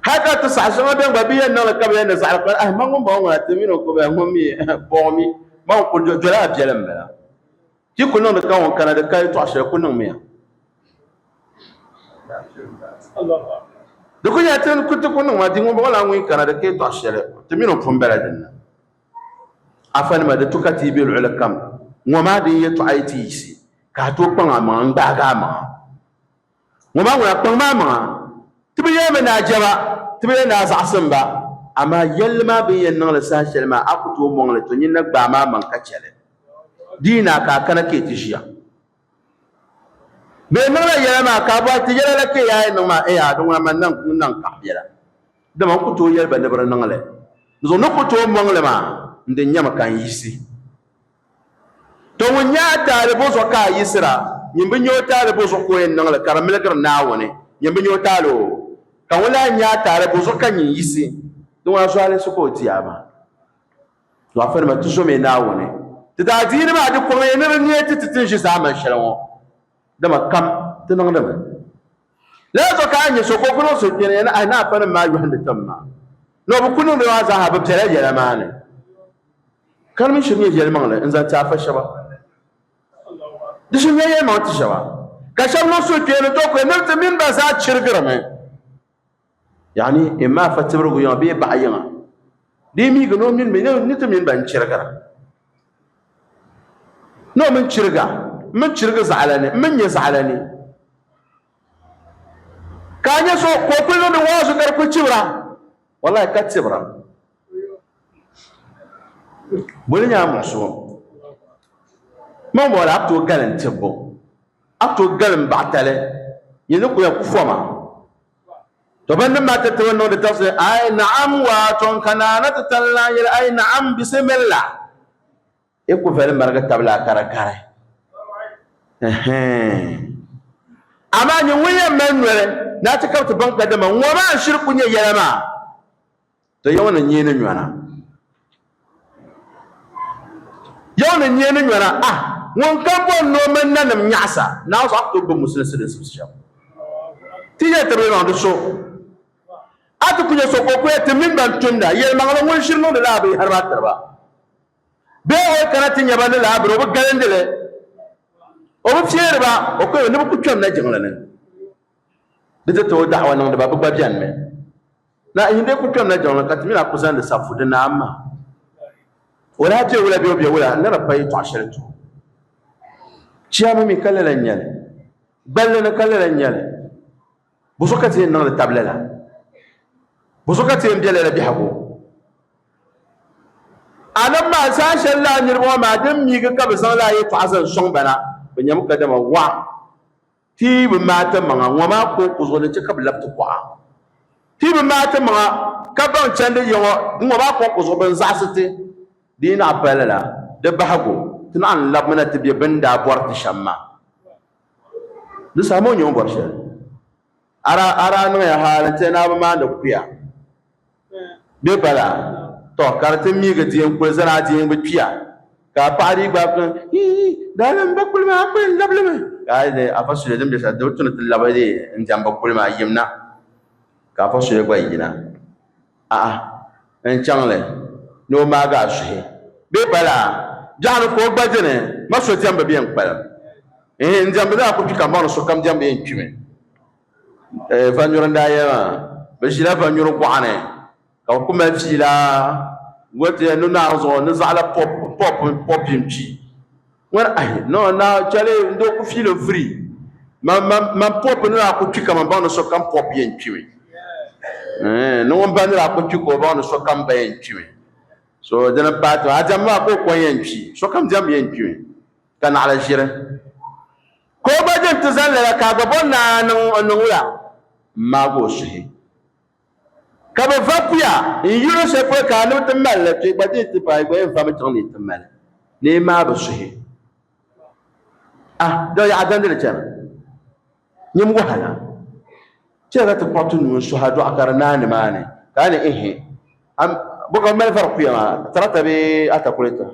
Hal ka ti saha shɛŋa bɛn gba bi yɛn niŋli ka bɛ yɛn ni zaɣili kpani, ahi, ma ŋun bɔŋɔ ŋuna ti mini o ko bɛ ŋun mi bɔɣu mi, ma ŋun kul dola a biɛli m-bala. Ti ku niŋdi ka ŋun kana di ka yɛtɔɣ shɛli ku niŋmiya. Di ku nyɛla ti ni ti ku niŋ maa, di ŋun bɔŋɔ la ŋun yi kana di ka yɛtɔɣ shɛli ti mini o pun bala din ni. Afanima, di tu ka ti yi be luɣili kam ŋɔ maa din yɛtɔɣa yi ti yiɣisi ka a tooi kpaŋ amaŋa n-gbaagi amaŋa. Ŋɔ maa ŋuna kpaŋ maa maŋa, ti bi yɛli mi ni a jɛba, ti bi yɛli ni a zaɣisim ba, amaa yɛlli maa bɛ ni yɛn niŋ li saha shɛli maa, a ku tooi mɔŋ li, to nyin na gbaai maa maŋ ka chɛ li. Di yi naai ka a kana ka yi ti ʒiya. Bɛ yɛn niŋla yɛla maa ka a bɔhi ti yɛla la ka yi a yɛn niŋ maa, ɛɛa, di ŋuna man na n-naŋ kaɣi biɛla. Dama n ku tooi yɛli ba ni bɛ di niŋ li. Di zuɣu ni ku tooi mɔŋ li maa, n di nyami ka n yiɣisi. To ŋun nyɛ a taali bo zuɣu ka a yiɣisira? Nyin bi nya o taali bo zuɣu ka o yɛn niŋ li ka di miligiri Naawuni? Nyin bi nya o taali o? Ka ŋun lahi nya a taali bo zuɣu ka nyin yiɣisi? Di ŋuna zualinsi ka o di a maa. Dɔɣifanima, ti zomiya Naawuni. Ti daadiini maa di kɔŋ ya ni di neei ti ti ti ni ʒi zaamani shɛli ŋɔ, dama kam ti niŋdi mi. Lala zuɣu ka a nya so ka o ku niŋ suhukpeeni ya ni ahi naafanim maa yɔhindi tim maa, ni o bi ku niŋdi maa zaaha bi bela yɛla maa ni. Ka di mi shiri nyɛ yɛlimaŋli n-zaŋ ti afa shɛba. Di shiri nyɛ yɛlimaŋli ti shɛba. Ka shɛba niŋ suhukpeeni to kuli ni ti mini ba zaa chirigirimi. Yaani imma afa tibirigu yiŋa bee baɣa yiŋa. Di yi miigi ni o mini bɛ ni ti mini ba n-chirigira. Ni o mini chiriga, m mini chirigi zaɣila ni, m mini nyɛ zaɣila ni. Ka a nya so ka o kuli niŋdi waazu ka di kuli chibira, wallahi ka tibira. Boli nyɛ a muɣisigu. Maŋ bɔla a ku tooi galim tibbu, a ku tooi galim baɣitali, nyɛ ni ku yɛn ku foma. To ban nim maa ti ti bi niŋdi tafsiri, ay na'am waato n ka naana ti tali naan yɛli ay na'am bisimillah. I ku vali marigi tabila ka di gari. Amaa nyin ŋun yɛn mali noli ni a ti ka bɛ ti baŋ kadama ŋɔ maa n-shiri ku nyɛ yɛla maa, to ya ŋɔ ni nyee ni nyɔna. Ya ŋɔ ni nyee ni nyɔna, ah! Ŋun kam bɔri ni o mini nanim nyaɣisa, Naawuni zuɣu a ku tooi gbubi musulinsi din simsi shɛm. Ti yɛli ti bi maŋ di so. A ti ku nya so ka o ku yɛli ti mini ban tumda yɛlimaŋli ŋun ʒiri niŋdi lala binyɛhiri maa tiri ba. Bee o yi kana ti nya ba ni lala bini o bi galindi li, o bi feeri ba, o ku yɛli ni bɛ ku kpɛmna jiŋli ni. Di ti tooi da'awa niŋdi ba, bɛ gba benimi. Na n dee ku kpɛmla jiŋli ka ti mini a ku zaŋdi safu di naam maa. O daa be wula bee o be wula n ni di pa yɛtɔɣ shɛli ti o. Chiyaama mi ka lala n-nyɛ li. Gballi ni ka lala n-nyɛ li. Bɔzuɣu ka ti yɛn niŋ li tab lala? Bɔzuɣu ka ti yɛn be lala biɛhigu? Anabi maa saha shɛli lala niriba ŋɔ maa din miigi ka bɛ zaŋ lala yɛtɔɣa zaŋ sɔŋ ba na, bɛ nyami kadama waɣa. Ti bi maai ti maŋa, ŋɔ maa ko ku zuɣu ni chɛ ka bɛ labi ti kuɣa. Ti bi maai ti maŋa ka baŋ chandi ya ŋɔ, ŋɔ maa ko ku zuɣu bɛ ni zaɣisi ti. Di yi naɣ pali lala, di bahigu, ti naɣ ni labimina ti be bɛ ni daa bɔri ti shɛm maa. Di saha maa o nyɛ o ni bɔri shɛli. A daa niŋya hal n-ti a ni a bi maandi kuya bee bala? Tɔ! Ka di ti miigi di yɛn kuli zani a di yɛn bi kpiya, ka a paɣa dii gbaai kuli, Hii! Daa m ba kuli maa, a kuli n labi li mi. Ka a yi Afa Sule din be shɛli, di bi tu ni ti labi li n-diɛm bi kuli maa yim na. Ka Afa Sule gba yina, A'a, n chaŋ li ni o maagi a suhi bee bala? Biɛɣuni ka o gba dini, ma so diɛmbu bɛ yɛn kpalim. Ihi, n diɛmbu daa ku kpi ka m baŋ ni sokam diɛmbu yɛn kpimi. Vanyuri n-daa yɛli maa, bɛ ʒila vanyuri gɔɣa ni ka bɛ ku mali fiila n-ti ni naai zuɣu ni zaɣila pɔpi n-kpi. Ŋɔni ahi, no, naa chɛli n doo ku fiili free. Man, man, man pɔpi ni daa ku kpi ka man baŋ ni sokam pɔpi yɛn kpimi. Ni ŋun ba ni daa ku kpi ka o baŋ ni sokam ba yɛn kpimi. So dini m-paai ti a diɛmbu maa ka o ko yɛn kpi. Sokam diɛmbu yɛn kpimi ka naɣila ʒiri. Ka o gba din ti zani lala ka a gba bɔri ni a niŋ o niŋ wula? M-maagi o suhi. Ka bɛ va puya n-yir o shɛli polo ka a ni bi ti mali li, to yi gba dii ti paai, yi gba yɛn vami chaŋ ni yi ti mali ni yi maai bɛ suhi. Ah, dɔ yaɣa dandi li chana. Nyam wahala. Chɛli ka ti kpuɣi ti nuu n-suhi a dɔɣu ka di naai nimaani, ka a ni ihi. Bɔ ka bɛ mali vari kuya maa, tarata bee atakulɛta?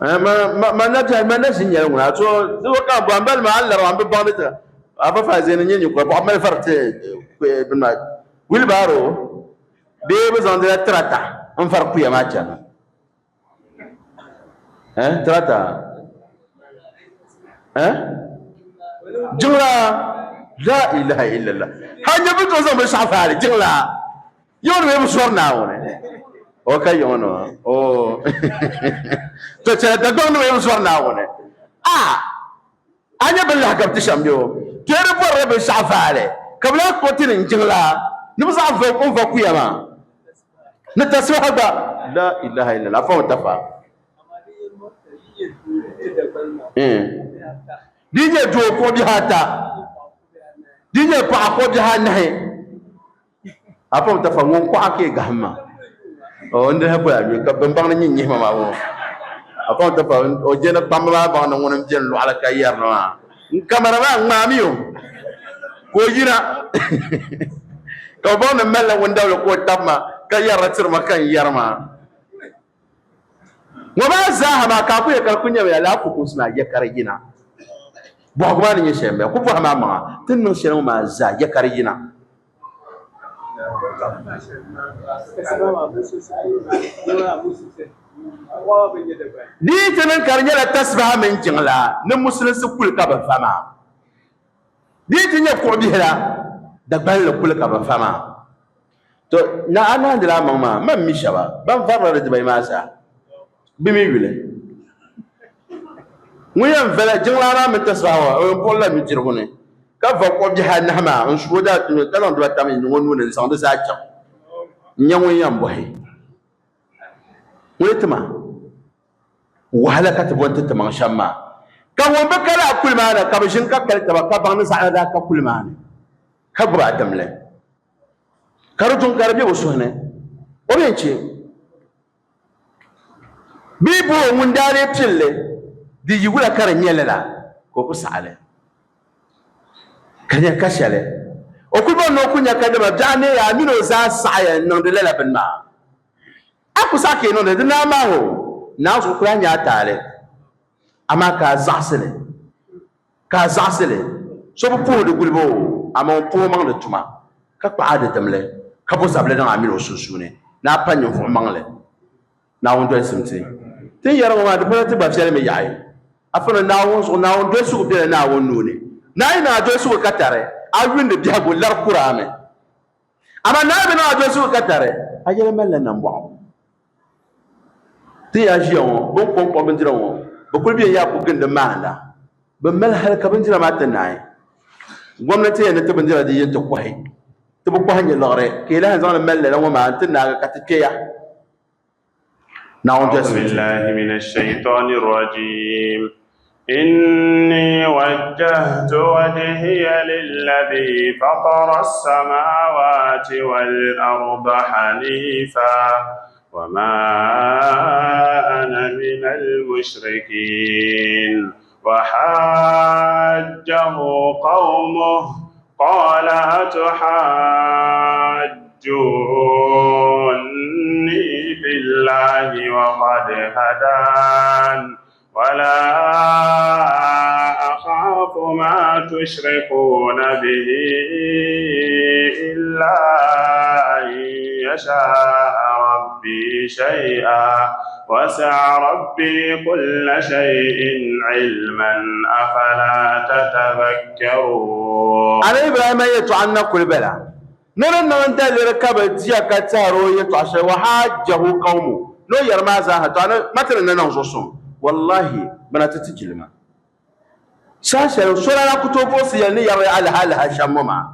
Man na biɛhi, man na ʒi nyɛli ŋuna. So di ka bɔhim bali maa, a ni lari maa, m bi baŋ di tira. A fa fa zini nyɛ nyikura, bɔɣu mali vari ti bini maa. Wheelbarrow bee bɛ zaŋdila tirata n vari kuya maa chana. Eh, tirata. Eh? Jiŋla. La ilaha illallah. Ha nyɛ bɛ tooi zaŋ binshɛɣu faali jiŋla. Yiŋ ni bɛ sɔri Naawuni. O ka yiŋ ni o. To chɛla Dagbaŋ ni bɛ sɔri Naawuni. A a nyɛ bɛ lahi gabi ti shɛm bɛ o. To di bɔrila binshɛɣu vaali ka bɛ lahi kpuɣi ti ni n-jiŋla ni bɛ zaɣ n va kuya maa ni tasibaha gba. La ilaha illallah. Afa o tafa. Di nyɛ doo kuɣ bihi ata. Di nyɛ paɣa kuɣ bihi anahi. A pam tafa ŋun kɔɣa ka yi gahim ma. O n dihi bɔya mi ka bin baŋ ni nyin nyihima maa ŋɔ. A pam tafa o je ni kpamba maa baŋ ni ŋuni m beni lɔɣili ka yɛri ni maa. N kamara maa ŋmaami o ka o yina ka o baŋ ni malila ŋun dabili ka o tabi ma ka yɛrila tiri ma ka n yɛri maa. Ŋɔ maa zaaha maa ka a ku yɛ ka di ku nyɛmiya lala fukumsi maa yɛ ka di yina. Bɔhigu maa ni nyɛ shɛli m-bala, ku bɔhim a maŋa ti ni niŋ shɛli ŋɔ maa zaa yɛ ka di yina. Di yi ti niŋ ka di nyɛla tasibaha mini jiŋlaa ni musulinsi kuli ka bɛ va maa. Di yi ti nyɛ kuɣ bihi la, Dagbanli kuli ka bɛ va maa. To, na a naandila a maŋ maa, man mi shɛba ban varila di dibayi maa zaa, bɛ mi yuli. Ŋun yɛn vala jiŋlaa maa mini tasibaha ŋɔ, o yɛn buɣilila nudirigu ni, ka va kuɣ bihi anahi maa n-su o daa ka zaŋ dibata mi n-niŋ o nuu ni n-zaŋ di zaa chaŋ n-nya ŋun yɛn bɔhi. Ŋuni ti ma? Wahala ka ti bo n-ti timaŋ shɛm maa. Ka ŋun bi kali a kuli maa na, ka bɛ ʒini ka kali taba, ka baŋ ni zaɣila daa ka kuli maa ni, ka gbubi a dimli. Ka di duŋ ka di be bɛ suhu ni, o bɛ n-chɛ bee bo ŋun daa lee pili li, di yi wula ka di nyɛ lala, ka o ku saɣi li, ka nya ka shɛli. O kul bɔri ni o ku nya kadama biɛɣu neeya a min o zaa saɣiya n-niŋdi lala bini maa. A ku saɣi ka yi niŋdi di naa maa o? Naa zuɣu ku lahi nyɛ a taali, amaa ka a zaɣisi li, ka a zaɣisi li. So bi puhi di guliba o, amaa o puhi o maŋ di tuma, ka kpaɣi a di dimli, ka bo zabili niŋ a mini o sunsuuni ni a pa ninvuɣ maŋli. Naawuni dolisim ti. Ti ni yɛri ŋɔ maa, di pala ti gba viɛli mi yaɣi. Afana Naawuni zuɣu, Naawuni dolisigu bela Naawuni nuu ni. Naa yi niŋ a dolisigu ka tari, a yundi biɛhigu lari kur a mi. Amaa naa yi bi niŋ a dolisigu ka tari, a yɛli malila nambɔɣu. Ti ya ʒiya ŋɔ, bɛ ni kom kpuɣi bindira ŋɔ, bɛ kuli bɛ yaa ku gindi maanda. Bɛ mali hali ka bindira maa ti naai. Gomnanti yɛn ni ti bindira di yi nti kɔhi. Ti bi kɔhi nyɛ liɣiri, ka yi lahi zaŋ li mali lala ŋɔ maa nti naagi ka ti kpe ya. Naawuni أعوذ dolisi ti. بالله من الشيطان الرجيم إني وجهت وجهي للذي فطر السماوات والأرض حنيفا وما أنا من المشركين وحاجه قومه قال أتحاجوني في الله وقد هدان ولا أخاف ما تشركون به إلا أن يشاء ربي شيئا وسع ربي كل شيء علما أفلا تتذكرون Annabi Ibrahima yɛtɔɣa n-na kuli bala, Ni di niŋ n-daliri ka bɛ diya ka tɛhiri o yɛtɔɣ shɛli, Wahaajjahu qawmu, ni o yɛri maa zaaha, tɔ a ni ma ti ni ni niŋ zuɣusuŋ, wallahi, bɛ na ti ti jilima. Saha shɛli so daa ku tooi buɣisi yɛli ni yɛrili alaha alaha shɛm ŋɔ maa.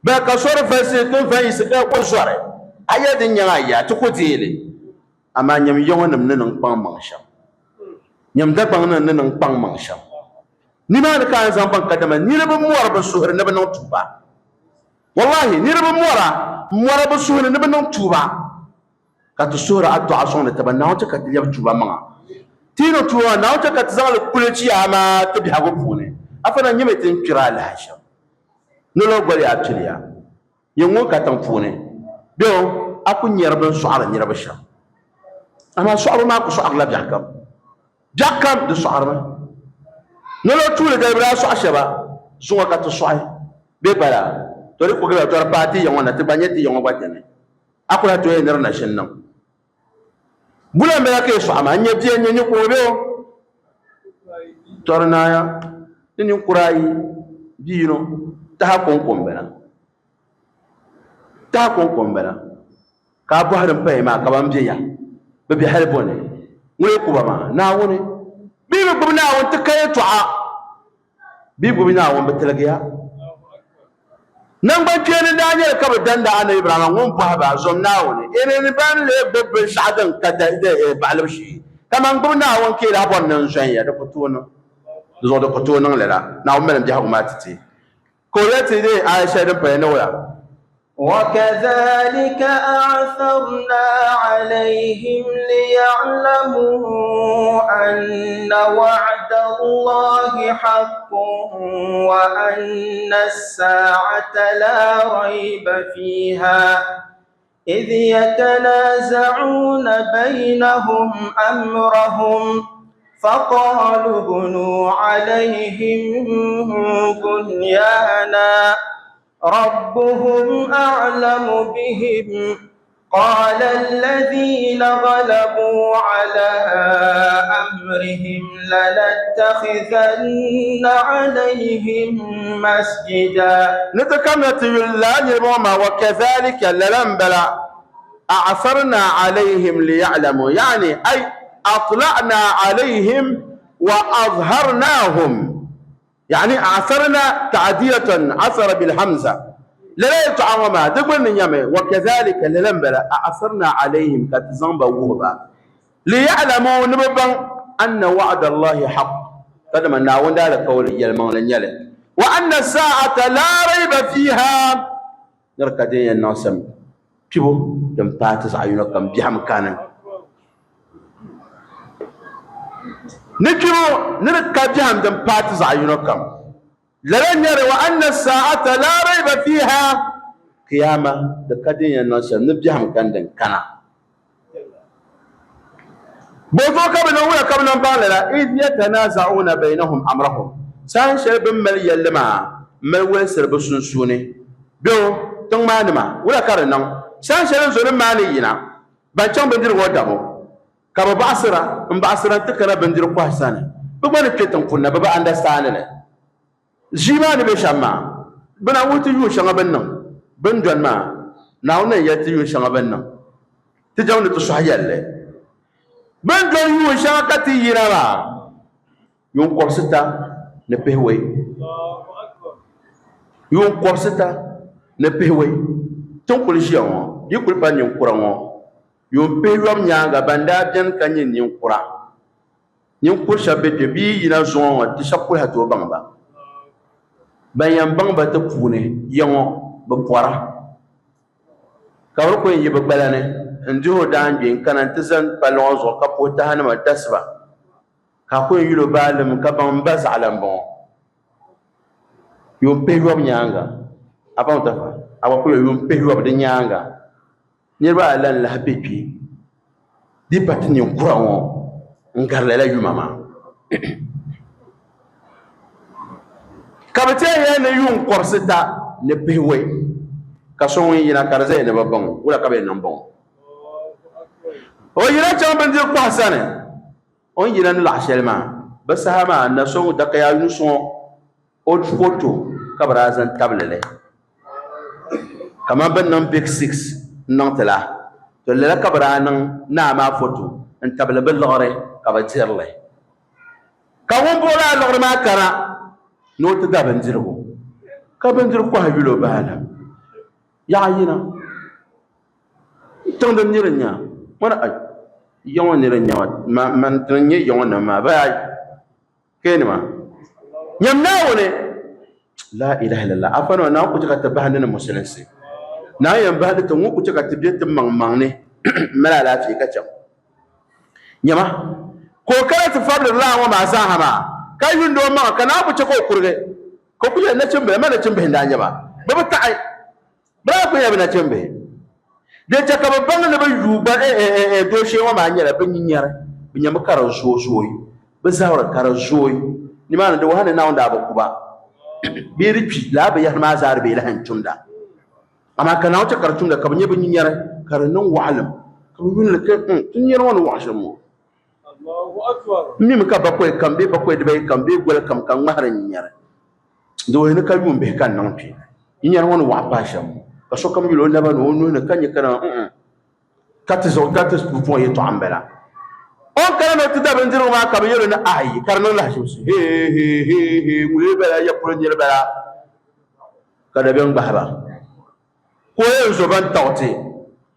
Bɛ ka sori valisi ti n vayisi ka ku zɔri a yɛli din nyaŋ a ya, ti ku deei li. Amaa nyam ya ŋɔ nim ni niŋ kpaŋ maŋ shɛm. Nyam Dagbaŋ nim ni niŋ kpaŋ maŋ shɛm. Nimaani ka a ni zaŋ baŋ kadama niriba mɔri bɛ suhuri ni bɛ niŋ tuuba. Wallahi, niriba mɔra m-mɔri bɛ suhuri ni bɛ niŋ tuuba. Ka ti suhiri a dɔɣa sɔŋdi ti ba, Naawuni chɛ ka ti lɛbi tuuba maŋa. Ti yi niŋ tuuba maa, Naawuni chɛ ka ti zaŋ li kuli chiyaama ti biɛhigu puuni. Afa na nyami ti ni kpiri alaha shɛm. Nolɔɔ goli a piliya. Yin ŋun ka tiŋ puuni be o, a ku nyari bɛ ni sɔɣiri niriba shɛm. Amaa sɔɣibu maa ku sɔɣirila biɛɣukam. Biɛɣukam di sɔɣirimi. Nolɔɔ tuuli dali bɛ daa sɔɣi shɛba, zuŋɔ ka ti sɔɣi bɛ bala. To di ku giliba, to di paai ti ya ŋɔ na, ti gba nya ti ya ŋɔ gba dini. A ku lahi tooi yɛli ni di na ʒini niŋ. Bula m-bala ka yi sɔɣi maa, n-nyɛ bia n-nyɛ ninkurigu bee o? To di naaya ni ninkura ayi bia yino taha kɔŋko m-bala. Taha kɔŋko m-bala ka a bɔhiri m-pahi maa ka ban be ya? Bɛ be hali bɔ ni? Ŋuni n-ku ba maa? Naawuni. Bɛ yi bi gbubi Naawuni ti ka yɛltɔɣa. Bɛ yi gbubi Naawuni bɛ tiligiya. Naŋgbankpeeni daa nyɛli ka bɛ danda Anabi Ibrahima ŋun bɔhi ba, Zom Naawuni, ini ban lee gbubi binshɛɣu din ka baɣilibu shee kaman gbubi Naawuni ka yi lahi bɔri ni n zɔn ya, di ku tooi niŋ. Di zuɣu di ku tooi niŋ lala. Naawuni mali m biɛhigu maa ti ti. Ka o yɛli ti di aaya shɛli din paya ni wula? وكذلك أعثرنا عليهم ليعلموا أن وعد الله حق وأن الساعة لا ريب فيها إذ يتنازعون بينهم أمرهم فقالوا ابنوا عليهم بنيانا ربهم أعلم بهم قال الذين غلبوا على أمرهم لنتخذن عليهم مسجدا. Ni ti kamina ti yuli lala niriba ŋɔ maa, wakadhalika, lala m-bala, a'tharna alayhim liya'lamu, ya'ni ay atla'na alayhim wa azharnahum. Yaani a'tharna ta'diyatan athara bil hamza. Lala yɛltɔɣa ŋɔ maa di gbunni nyami, wa kadhalika, lala m-bala, a'tharna alayhim, ka ti zaŋ ba wuhi ba, liya'lamu, ni bɛ baŋ, anna wa'da Allahi haqq, kadama Naawuni daalikauli yɛlimaŋli n-nyɛ li, wa anna as-sa'ata la rayba fiha, ni di ka din yɛn niŋ shɛm kpibu din paai ti zaɣ yino kam biɛhim kani. Ni kpibu ni di ka biɛhim din paai ti zaɣ yino kam. Lala n-nyɛ li, wa anna saa'ata laa rayba fiiha, Kiyaama di ka din yɛn niŋ shɛm ni biɛhim kani din kana. Bɔzuɣu ka bɛ niŋ wula ka bɛ niŋ baŋ lala? Idh yatanaza'una baynahum amrahum, saha shɛli bɛ ni mali yɛlli maa m-mali wolisiri bɛ sunsuuni. Bɛ o, tiŋ maa nima, wula ka di niŋ? Saha shɛli n zonim maa ni yina, ban chaŋ bindirigu ŋɔ dabu, ka bɛ baɣisira m-baɣisira nti kana bindiri kɔhi sani, bɛ gba ni kpe tiŋ puuni na, bɛ bi andastandi li. Ʒii maa ni be shɛm maa, bɛ na wuhi ti yuun shɛŋa bɛ ni niŋ bɛ ni dɔni maa. Naawuni na yɛli ti yuun shɛŋa bɛ ni niŋ ti jɛmdi ti sɔhi yɛlli. Bɛ ni dɔni yuun shɛŋa ka ti yina maa, yuun kɔbisita ni pihiwɔi. Yuun kɔbisita ni pihiwɔi. Ti ni kuli ʒiya ŋɔ, di yi kuli pa ninkura ŋɔ, yuun pihiyɔbu nyaaŋa ban daa beni ka nyɛ ninkura. Ninkur shɛba be kpe bɛ yi yina zuŋɔ ŋɔ ti shɛba kuli ha tooi baŋ ba. Ban yɛn baŋ ba ti puuni ya ŋɔ bi pɔra ka bɛ di ku yɛn yi bɛ gbala ni n-dihi o daangbee n-kana nti zani palli ŋɔ zuɣu ka puhi tahanima tasiba ka a ku yɛn yuli o baalim ka baŋ m ba zaɣila m-bɔŋɔ. Yuun pihiyɔbu nyaaŋa a baŋ tafa a gba ku yɛn yuun pihiyɔbu di nyaaŋa. Niriba ala n-lahi be kpe di pa ti ninkura ŋɔ n-gari lala yuma maa. Ka bɛ teei ya ni yuun kɔbisita ni pihiwɔi ka so ŋun yina ka di zaya ni bɛ baŋ o, wula ka bɛ yɛn niŋ baŋ o? O yina chaŋ bindiri kɔhi sani, o ni yina ni laɣ shɛli maa, bɛ saha maa na so ŋun dakaya yuusi ŋɔ o foto ka bɛ daa zaŋ tabili li kamani bɛ ni niŋ Big Six n-niŋ ti la, to lala ka bɛ daa niŋ naa maa foto n-tabili bɛ liɣiri ka bɛ diri li. Ka ŋun buɣi lala liɣiri maa kana ni o ti da bindirigu, ka bindiri kɔhi yuli o baalim yaɣa yina. Tiŋ din niri n-nya ŋɔ ai ya ŋɔ niri n-nya ma, man dini n-nyɛ ya ŋɔ nim maa bee ai. Keenima, Nyam Naawuni! La ilaha illallah. Afa nima, Naawuni ku chɛ ka ti bahindi ni musulinsi. Naawuni yɛn bahindi ti ŋun ku chɛ ka ti be ti maŋmaŋ ni m-mali alaafee ka chaŋ. Nyama, ka o kana ti fabiliri lala ŋɔ maa zaaha maa, ka yundi o maŋa, ka Naawuni ku chɛ ka o kurigi, ka o ku yɛli, Nachimbila, ma nachimbihi n-daa nyɛ ba. Bɛ bi taɣi. Bɛ daa kuli nyɛla bɛ nachimbihi. Din chɛ ka bɛ baŋ ni bɛ yuui gba dooshee ŋɔ maa nyɛla bɛ nyinyari, bɛ nyami ka di zooi zooi, bɛ zabiri ka di zooi. Nimaani di wuhi ni Naawuni daa bi ku ba bee di kpi, lala binyɛhiri maa zaa di bee lahi n-tumda. Amaa ka Naawuni chɛ ka di tumda ka bɛ nya bɛ nyinyari ka di niŋ waɣilim, ka bɛ yuli li ka ti nyinyari ŋɔ ni waɣi shɛm ŋɔ. M mimi ka bakɔi kam bee bakɔi dibayi kam bee goli kam ka n ŋmahiri n nyinyari. Di wuhi ni ka yuun bihi ka n niŋ kpe. Nyinyari ŋɔ ni waɣa paai shɛm ŋɔ, ka sokam yuli o naba ni o nuhi ni ka nya ka na ka ti zuɣu ka ti puɣi yɛtɔɣa m-bala. O ni kana ni o ti da bindirigu maa ka bɛ yɛl o ni ayi ka di niŋ lahiʒibisi hee hee hee hee ŋuni bala ya polo niri bala ka dabiɛm gbahi ba ka o yɛn zo ba n-taɣi ti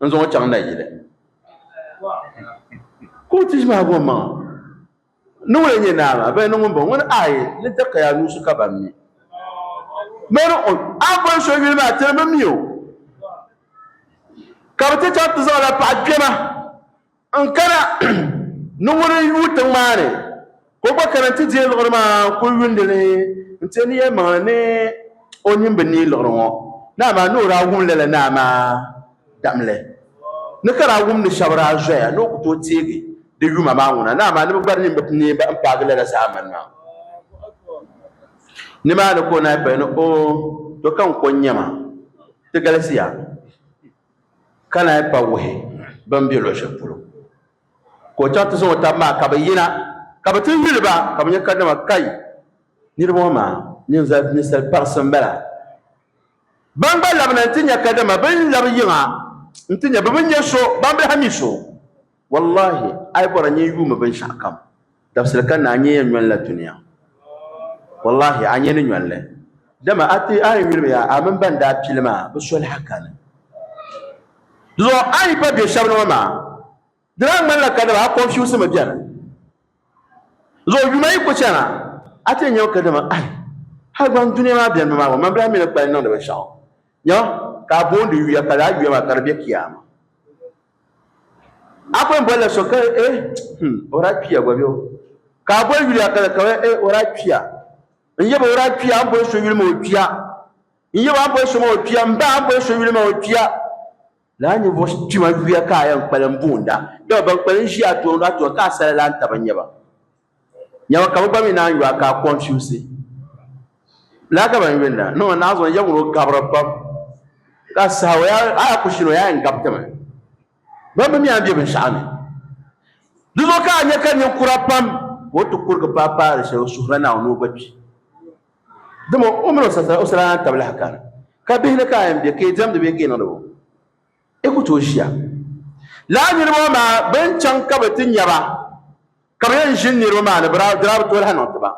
n-zaŋ o chaŋ nayili ka o ti ʒi maa gɔŋ maŋa. Ni ŋuni n-nyɛ naa maa? Bɛ ni ŋun bɔŋɔ? Ŋuni ayi ni dakaya nuusi ka ban mi. Bɛ ni o, a ni boli so yuli maa, ti bi mi o. Ka bɛ ti chaŋ ti zaŋla paɣ kpɛma n-kana ni ŋuni n-yuui tiŋ maa ni, ka o gba kana nti deei liɣiri maa n-kul yundi li nti ni yɛlimaŋli ni o nini bi neei liɣiri ŋɔ ni amaa ni o daa wum lala naa maa damli ni ka daa wum ni shɛba daa zoya ni o ku tooi teegi di yuma maa ŋuna ni amaa ni bɛ gba di nini bi neei ba m-paagi lala zaamani maa. Nimaani ka o naai pahi ni, Oo, to ka n ko n-nyɛ ma, ti galisiya ka naai pa wuhi bɛn be luɣ shɛli polo. Ka o chaŋ ti zaŋ o taba maa ka bɛ yina, ka bɛ ti yuli ba, ka bɛ nya kadama kai, niriba ŋɔ maa ninsal parisi m-bala. Ban gba labina nti nya kadama bɛ ni labi yiŋa nti nya bɛ bi nya so, ban bi lahi mi so. Wallahi, a yi bɔra nyin yuumi binshɛɣu kam, dabisili kanna a nya yɛn nyɔni la dunia. Wallahi, a nya ni nyɔni li. Dama a ti a yɛn yulimi yaa, a mini ban daa pili maa, bɛ soli ha kani. Di zuɣu a yi pa be shɛba ni ŋɔ maa, Di daa ŋmanila kadama a confuse mi bɛni. Zuɣu yuma yi ku chana, a ti yɛn nyami kadama ai, hali gba n dunia maa bɛni mi maa gba, man bi lahi mi ni kpali niŋdi binshɛɣu. Nyama, ka a boondi yuya ka lala yuya maa ka di be kiyaama. A ku yɛn bolila so ka eh, o daa kpiya gba bɛ o. Ka a boli yuya ka ka eh, o daa kpiya. N yaba o daa kpiya, a ni boli so yuli maa o kpiya. N yaba a ni boli so maa o kpiya, m ba a ni boli so yuli maa o kpiya. Lala ninvuɣ kpima yuya ka a yɛn kpalim boonda, dama ban kpalim ʒi a tooni a tooni ka a sala lan taba n-nyɛ ba. Nyama ka bɛ gba mi naan yu a ka a kɔnfiusi. Lala ka ban yunda niŋ a naai zuɣu n-yɛm ŋun o gabiri pam ka saha o yaa a yaa ku ʒini o yaa yɛn gabi ti mi. Ban bi mi a ni be binshɛɣu ni. Di zuɣu ka a nya ka ninkura pam ka o ti kurigi paai paari shɛli o suhurila Naawuni ni o gba kpi. Dama o mini o salana tab lahi kani, ka bihi ni ka a yɛn be, ka yi diɛmdi bee ka yi niŋdi bo? Yi ku tooi ʒiya. Lala niriba ŋɔ maa bɛ ni chaŋ ka bɛ ti nya ba, ka bɛ yɛn ʒini niriba maa ni, bɛ daa bi tooi lahi niŋ ti ba.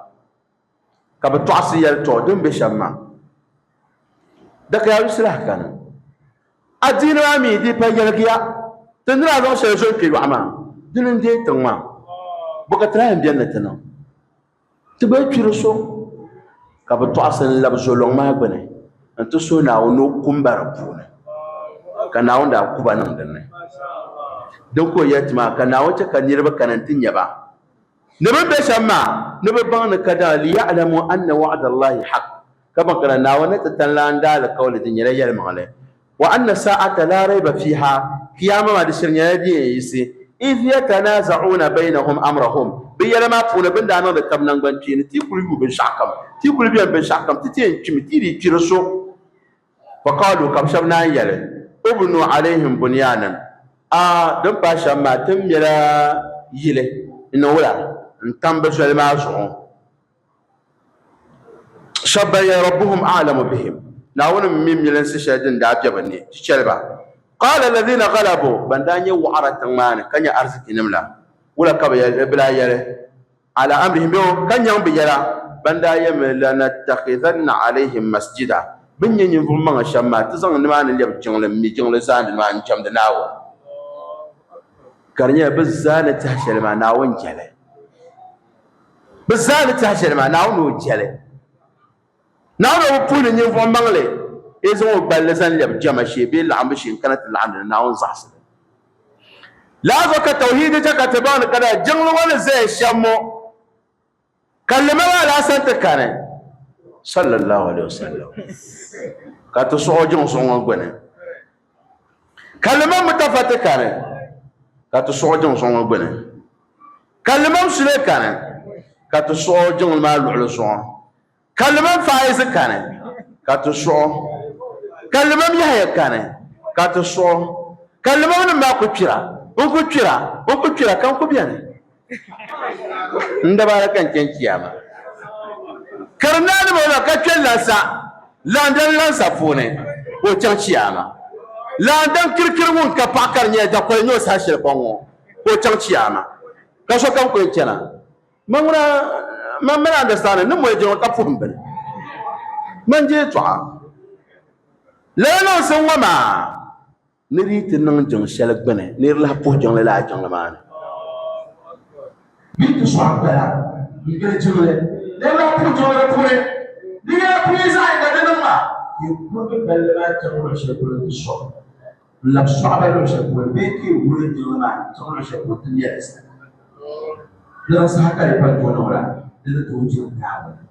Ka bɛ tɔɣisi yɛli, Tɔ, di ni be shɛm maa, daka yaa yusi lahi kani. Adiini maa mi di pa yɛligiya, ti ni daa zaŋ shɛli zo n-kpe yɔɣu maa, dini n-deei tiŋ maa. Bɔ ka ti lahi yɛn beni ni ti niŋ? Ti gba yi kpi di so, ka bɛ tɔɣisi n-labi zolɔŋ maa gbini nti suhi Naawuni ni o kum ba di puuni, ka Naawuni daa ku ba niŋ din ni. Din ka o yɛli ti maa, ka Naawuni chɛ ka niriba kana nti nya ba ni bɛ ni be shɛm maa, ni bɛ baŋ ni kadama liya'lamu anna wa'da Allahi haqq, ka baŋ kana Naawuni ni ti tani la n-daalikauli din nyɛla yɛlimaŋli. Wa anna sa'ata la rayba fiha, Kiyama maa di shiri nyɛla din yɛn yiɣisi. Idh yatanaza'una baynahum amrahum, bɛ yɛla maa puuni bɛ ni daa niŋdi tab naŋgbankpeeni, ti yi kuli yuui binshɛɣu kam, ti yi kuli beni binshɛɣu kam, ti ti yɛn kpimi, ti yi dii kpi di so. Faqalu, ka bɛ shɛba naan yɛli, Ubnu alayhim bunyanan, A, din pahi shɛm maa, ti mɛla yili n-niŋ wula? N-tam bɛ zoli maa zuɣu. Shɛba ban yɛli, Rabbuhum a'lamu bihim, Naawuni m-mi milinsi shɛli din daa be bɛ ni, chichɛli ba. Qaala alladhina ghalabu, ban daa nyɛ wɔɣira tiŋ maa ni ka nyɛ arzikinim la, wula ka bɛ daa yɛli, Ala amrihim, bɛ ka nyaŋ bɛ yɛla, ban daa yɛlimi, Lanattakhidhanna alayhim masjida, bɛ ni nyɛ ninvuɣ maŋa shɛm maa, ti zaŋ nimaani lɛbi jiŋli m-mi jiŋli zaandi nimaani n-jɛmdi Naawuni. Ka di nyɛla bɛ zaa ni tɛhi shɛli maa, Naawuni jɛli. Bɛ zaa ni tɛhi shɛli maa, Naawuni o jɛli. Naawuni o bi puhi ni ninvuɣ maŋli yi zaŋ o gballi zaŋ lɛbi jɛma shee bee laɣimbu shee n-kana ti laɣindi ni Naawuni zaɣisi li. Lala zuɣu ka tawhiidi chɛ ka ti baŋ ni ka daa jiŋli ŋɔ ni zaya shɛm ŋɔ ka lima maa laa sani ti kani. Sallallahu alaihi wasallam ka ti suɣi o jiŋ suɣu ŋɔ gbuni. Ka limam Mutafa ti kani ka ti suɣi jiŋ suɣu ŋɔ gbuni. Ka limam Sule kani ka ti suɣi jiŋli maa luɣili zuɣu. Ka limam Faizi kani ka ti suɣi. Ka limam Yahaya kani ka ti suɣi. Ka limam nim maa ku kpira, n ku kpira, n ku kpira ka n ku beni. N dabaara ka n chani chiyaama. Ka di naai ni bɔŋɔ maa ka kpe lansa, laandan lansa puuni ka o chaŋ chiyaama. Laandan kirikiri ŋun ka paɣa ka di nyɛla dakoli n-nyɛ o saha shɛli kpaŋ ŋɔ ka o chaŋ chiyaama. Ka sokam ku yɛn chana. Man ŋuna man mali understanding ni moli jiŋli ka puhim bini. Man je yɛltɔɣa. Lala niŋsim ŋɔ maa Ni di yi ti niŋ jiŋ shɛli gbini, ni di lahi puhi jiŋli lala jiŋli maa ni. Bɛ yi ti sɔɣi gbala n-gili jiŋli, ni di lahi puhi jiŋli di puuni. Di nyɛla puyi zaɣ yinga di niŋ maa. Ka yi kurigi balli maa chaŋ luɣ shɛli polo nti sɔɣi n-labi sɔɣi ba luɣ shɛli polo bee ka yi wuli jiŋli maa n-chaŋ luɣ shɛli polo ti nya di saha. Di niŋ saha ka di pa tooi niŋ la, di ni tooi jɛm Naawuni.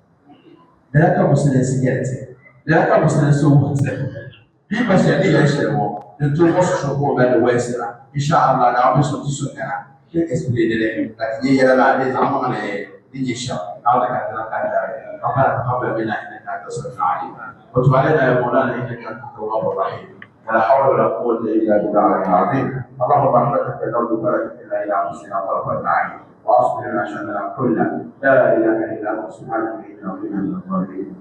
Lala ka Musulinsi yɛli ti. Lala ka Musulinsi wuhi ti. Di pa shɛli ni yɛli shɛli ŋɔ, din tooi muɣisi so ka o mali li walisira. Insha Allah Naawuni ni so ti so kana ti explain li ka ti nya yɛla maa bee zaɣ maŋli ni nyɛ shɛm. Naawuni ka ti niŋ ka dari. Rabbana taqabbal minna innaka anta samiul alim wa tub alayna ya mawlana innaka anta tawwabur rahim. Wa la hawla wa la quwwata illa billahi al-aliyyil azim. Allahumma rahmataka narju fala takilna ila anfusina tarfata ayn wa aslih lana sha'nana kullah. La ilaha illa anta subhanaka inna kunna min adh-dhalimin.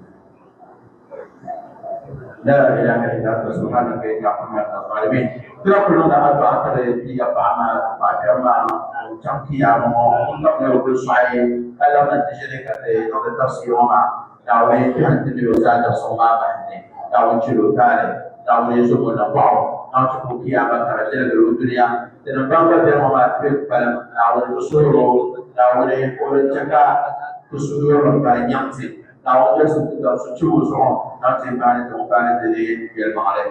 La ilaha illa anta subhanaka inna kunna min adh-dhalimin. Tira kuli niŋdi addu'a tiri ti ya paɣa maa, paɣa kpɛm maa ŋun chaŋ kiyaama ŋɔ, ŋun ka bɛ kuli sɔɣi ka labina ti ʒini ka ti niŋdi tafsiir ŋɔ maa. Naawuni kpɛhi n-ti miri o zaa dabisi ŋɔ maa bahi ni. Naawuni chɛl o taali. Naawuni zom o nambɔɣu. Naawuni ti ku kiyaama ka di viɛlgir o dunia. Tinim ban gba beni ŋɔ maa ti be kpalim. Naawuni ti suhir o. Naawuni o di chɛ ka ti suhuyurilim bari nyaŋ ti. Naawuni dolisi ti gari sochibigi zuɣu na ti baani ti ŋun baani ti ni yɛlimaŋli.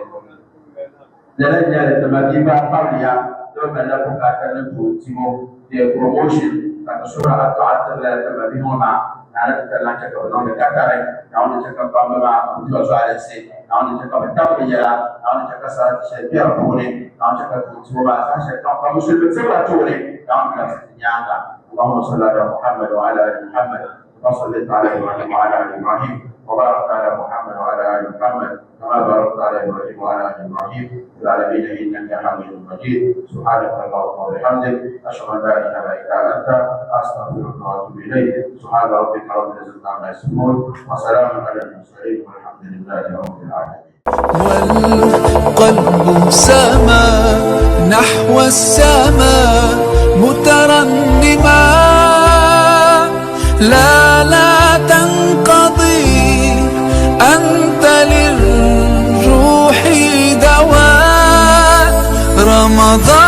Lala n-nyɛ li, ti mabia gba pamliya ti bi malila bukaata ni tooi timo bee promotion ka ti suhiri a tɔɣa tiri lala ti mabihi ŋɔ maa. Naawuni ti tali lan chɛ ka bɛ niŋdi katari, Naawuni ni chɛ ka kpamba maa ka bɛ di ba zualinsi, Naawuni ni chɛ ka bɛ tabi bɛ yɛla, Naawuni ni chɛ ka sarati shɛli be a puuni, Naawuni chɛ ka tuun tubo maa saha shɛli kam ka musulimi tibira tooni, Naawuni labisi ti nyaaŋa. Allahumma salli ala Muhammad wa ala ali Muhammad kama sallaita ala Ibrahim wa ala ali Ibrahim wa barik ala Muhammad wa ala ali Muhammad kama barakta ala Ibrahim wa ala ali Ibrahim fil alamin innaka Hamidum Majid. Subhanaka Allahumma wa bihamdik ashhadu an la ilaha illa anta astaghfiruka wa atubu ilayk. Subhana rabbika rabbil izzati amma yasifun wa salamun ala al-mursalin walhamdulillahi rabbil alamin. والقلب سما نحو السماء مترنما لا لا تنقضي أنت للروح دواء رمضان.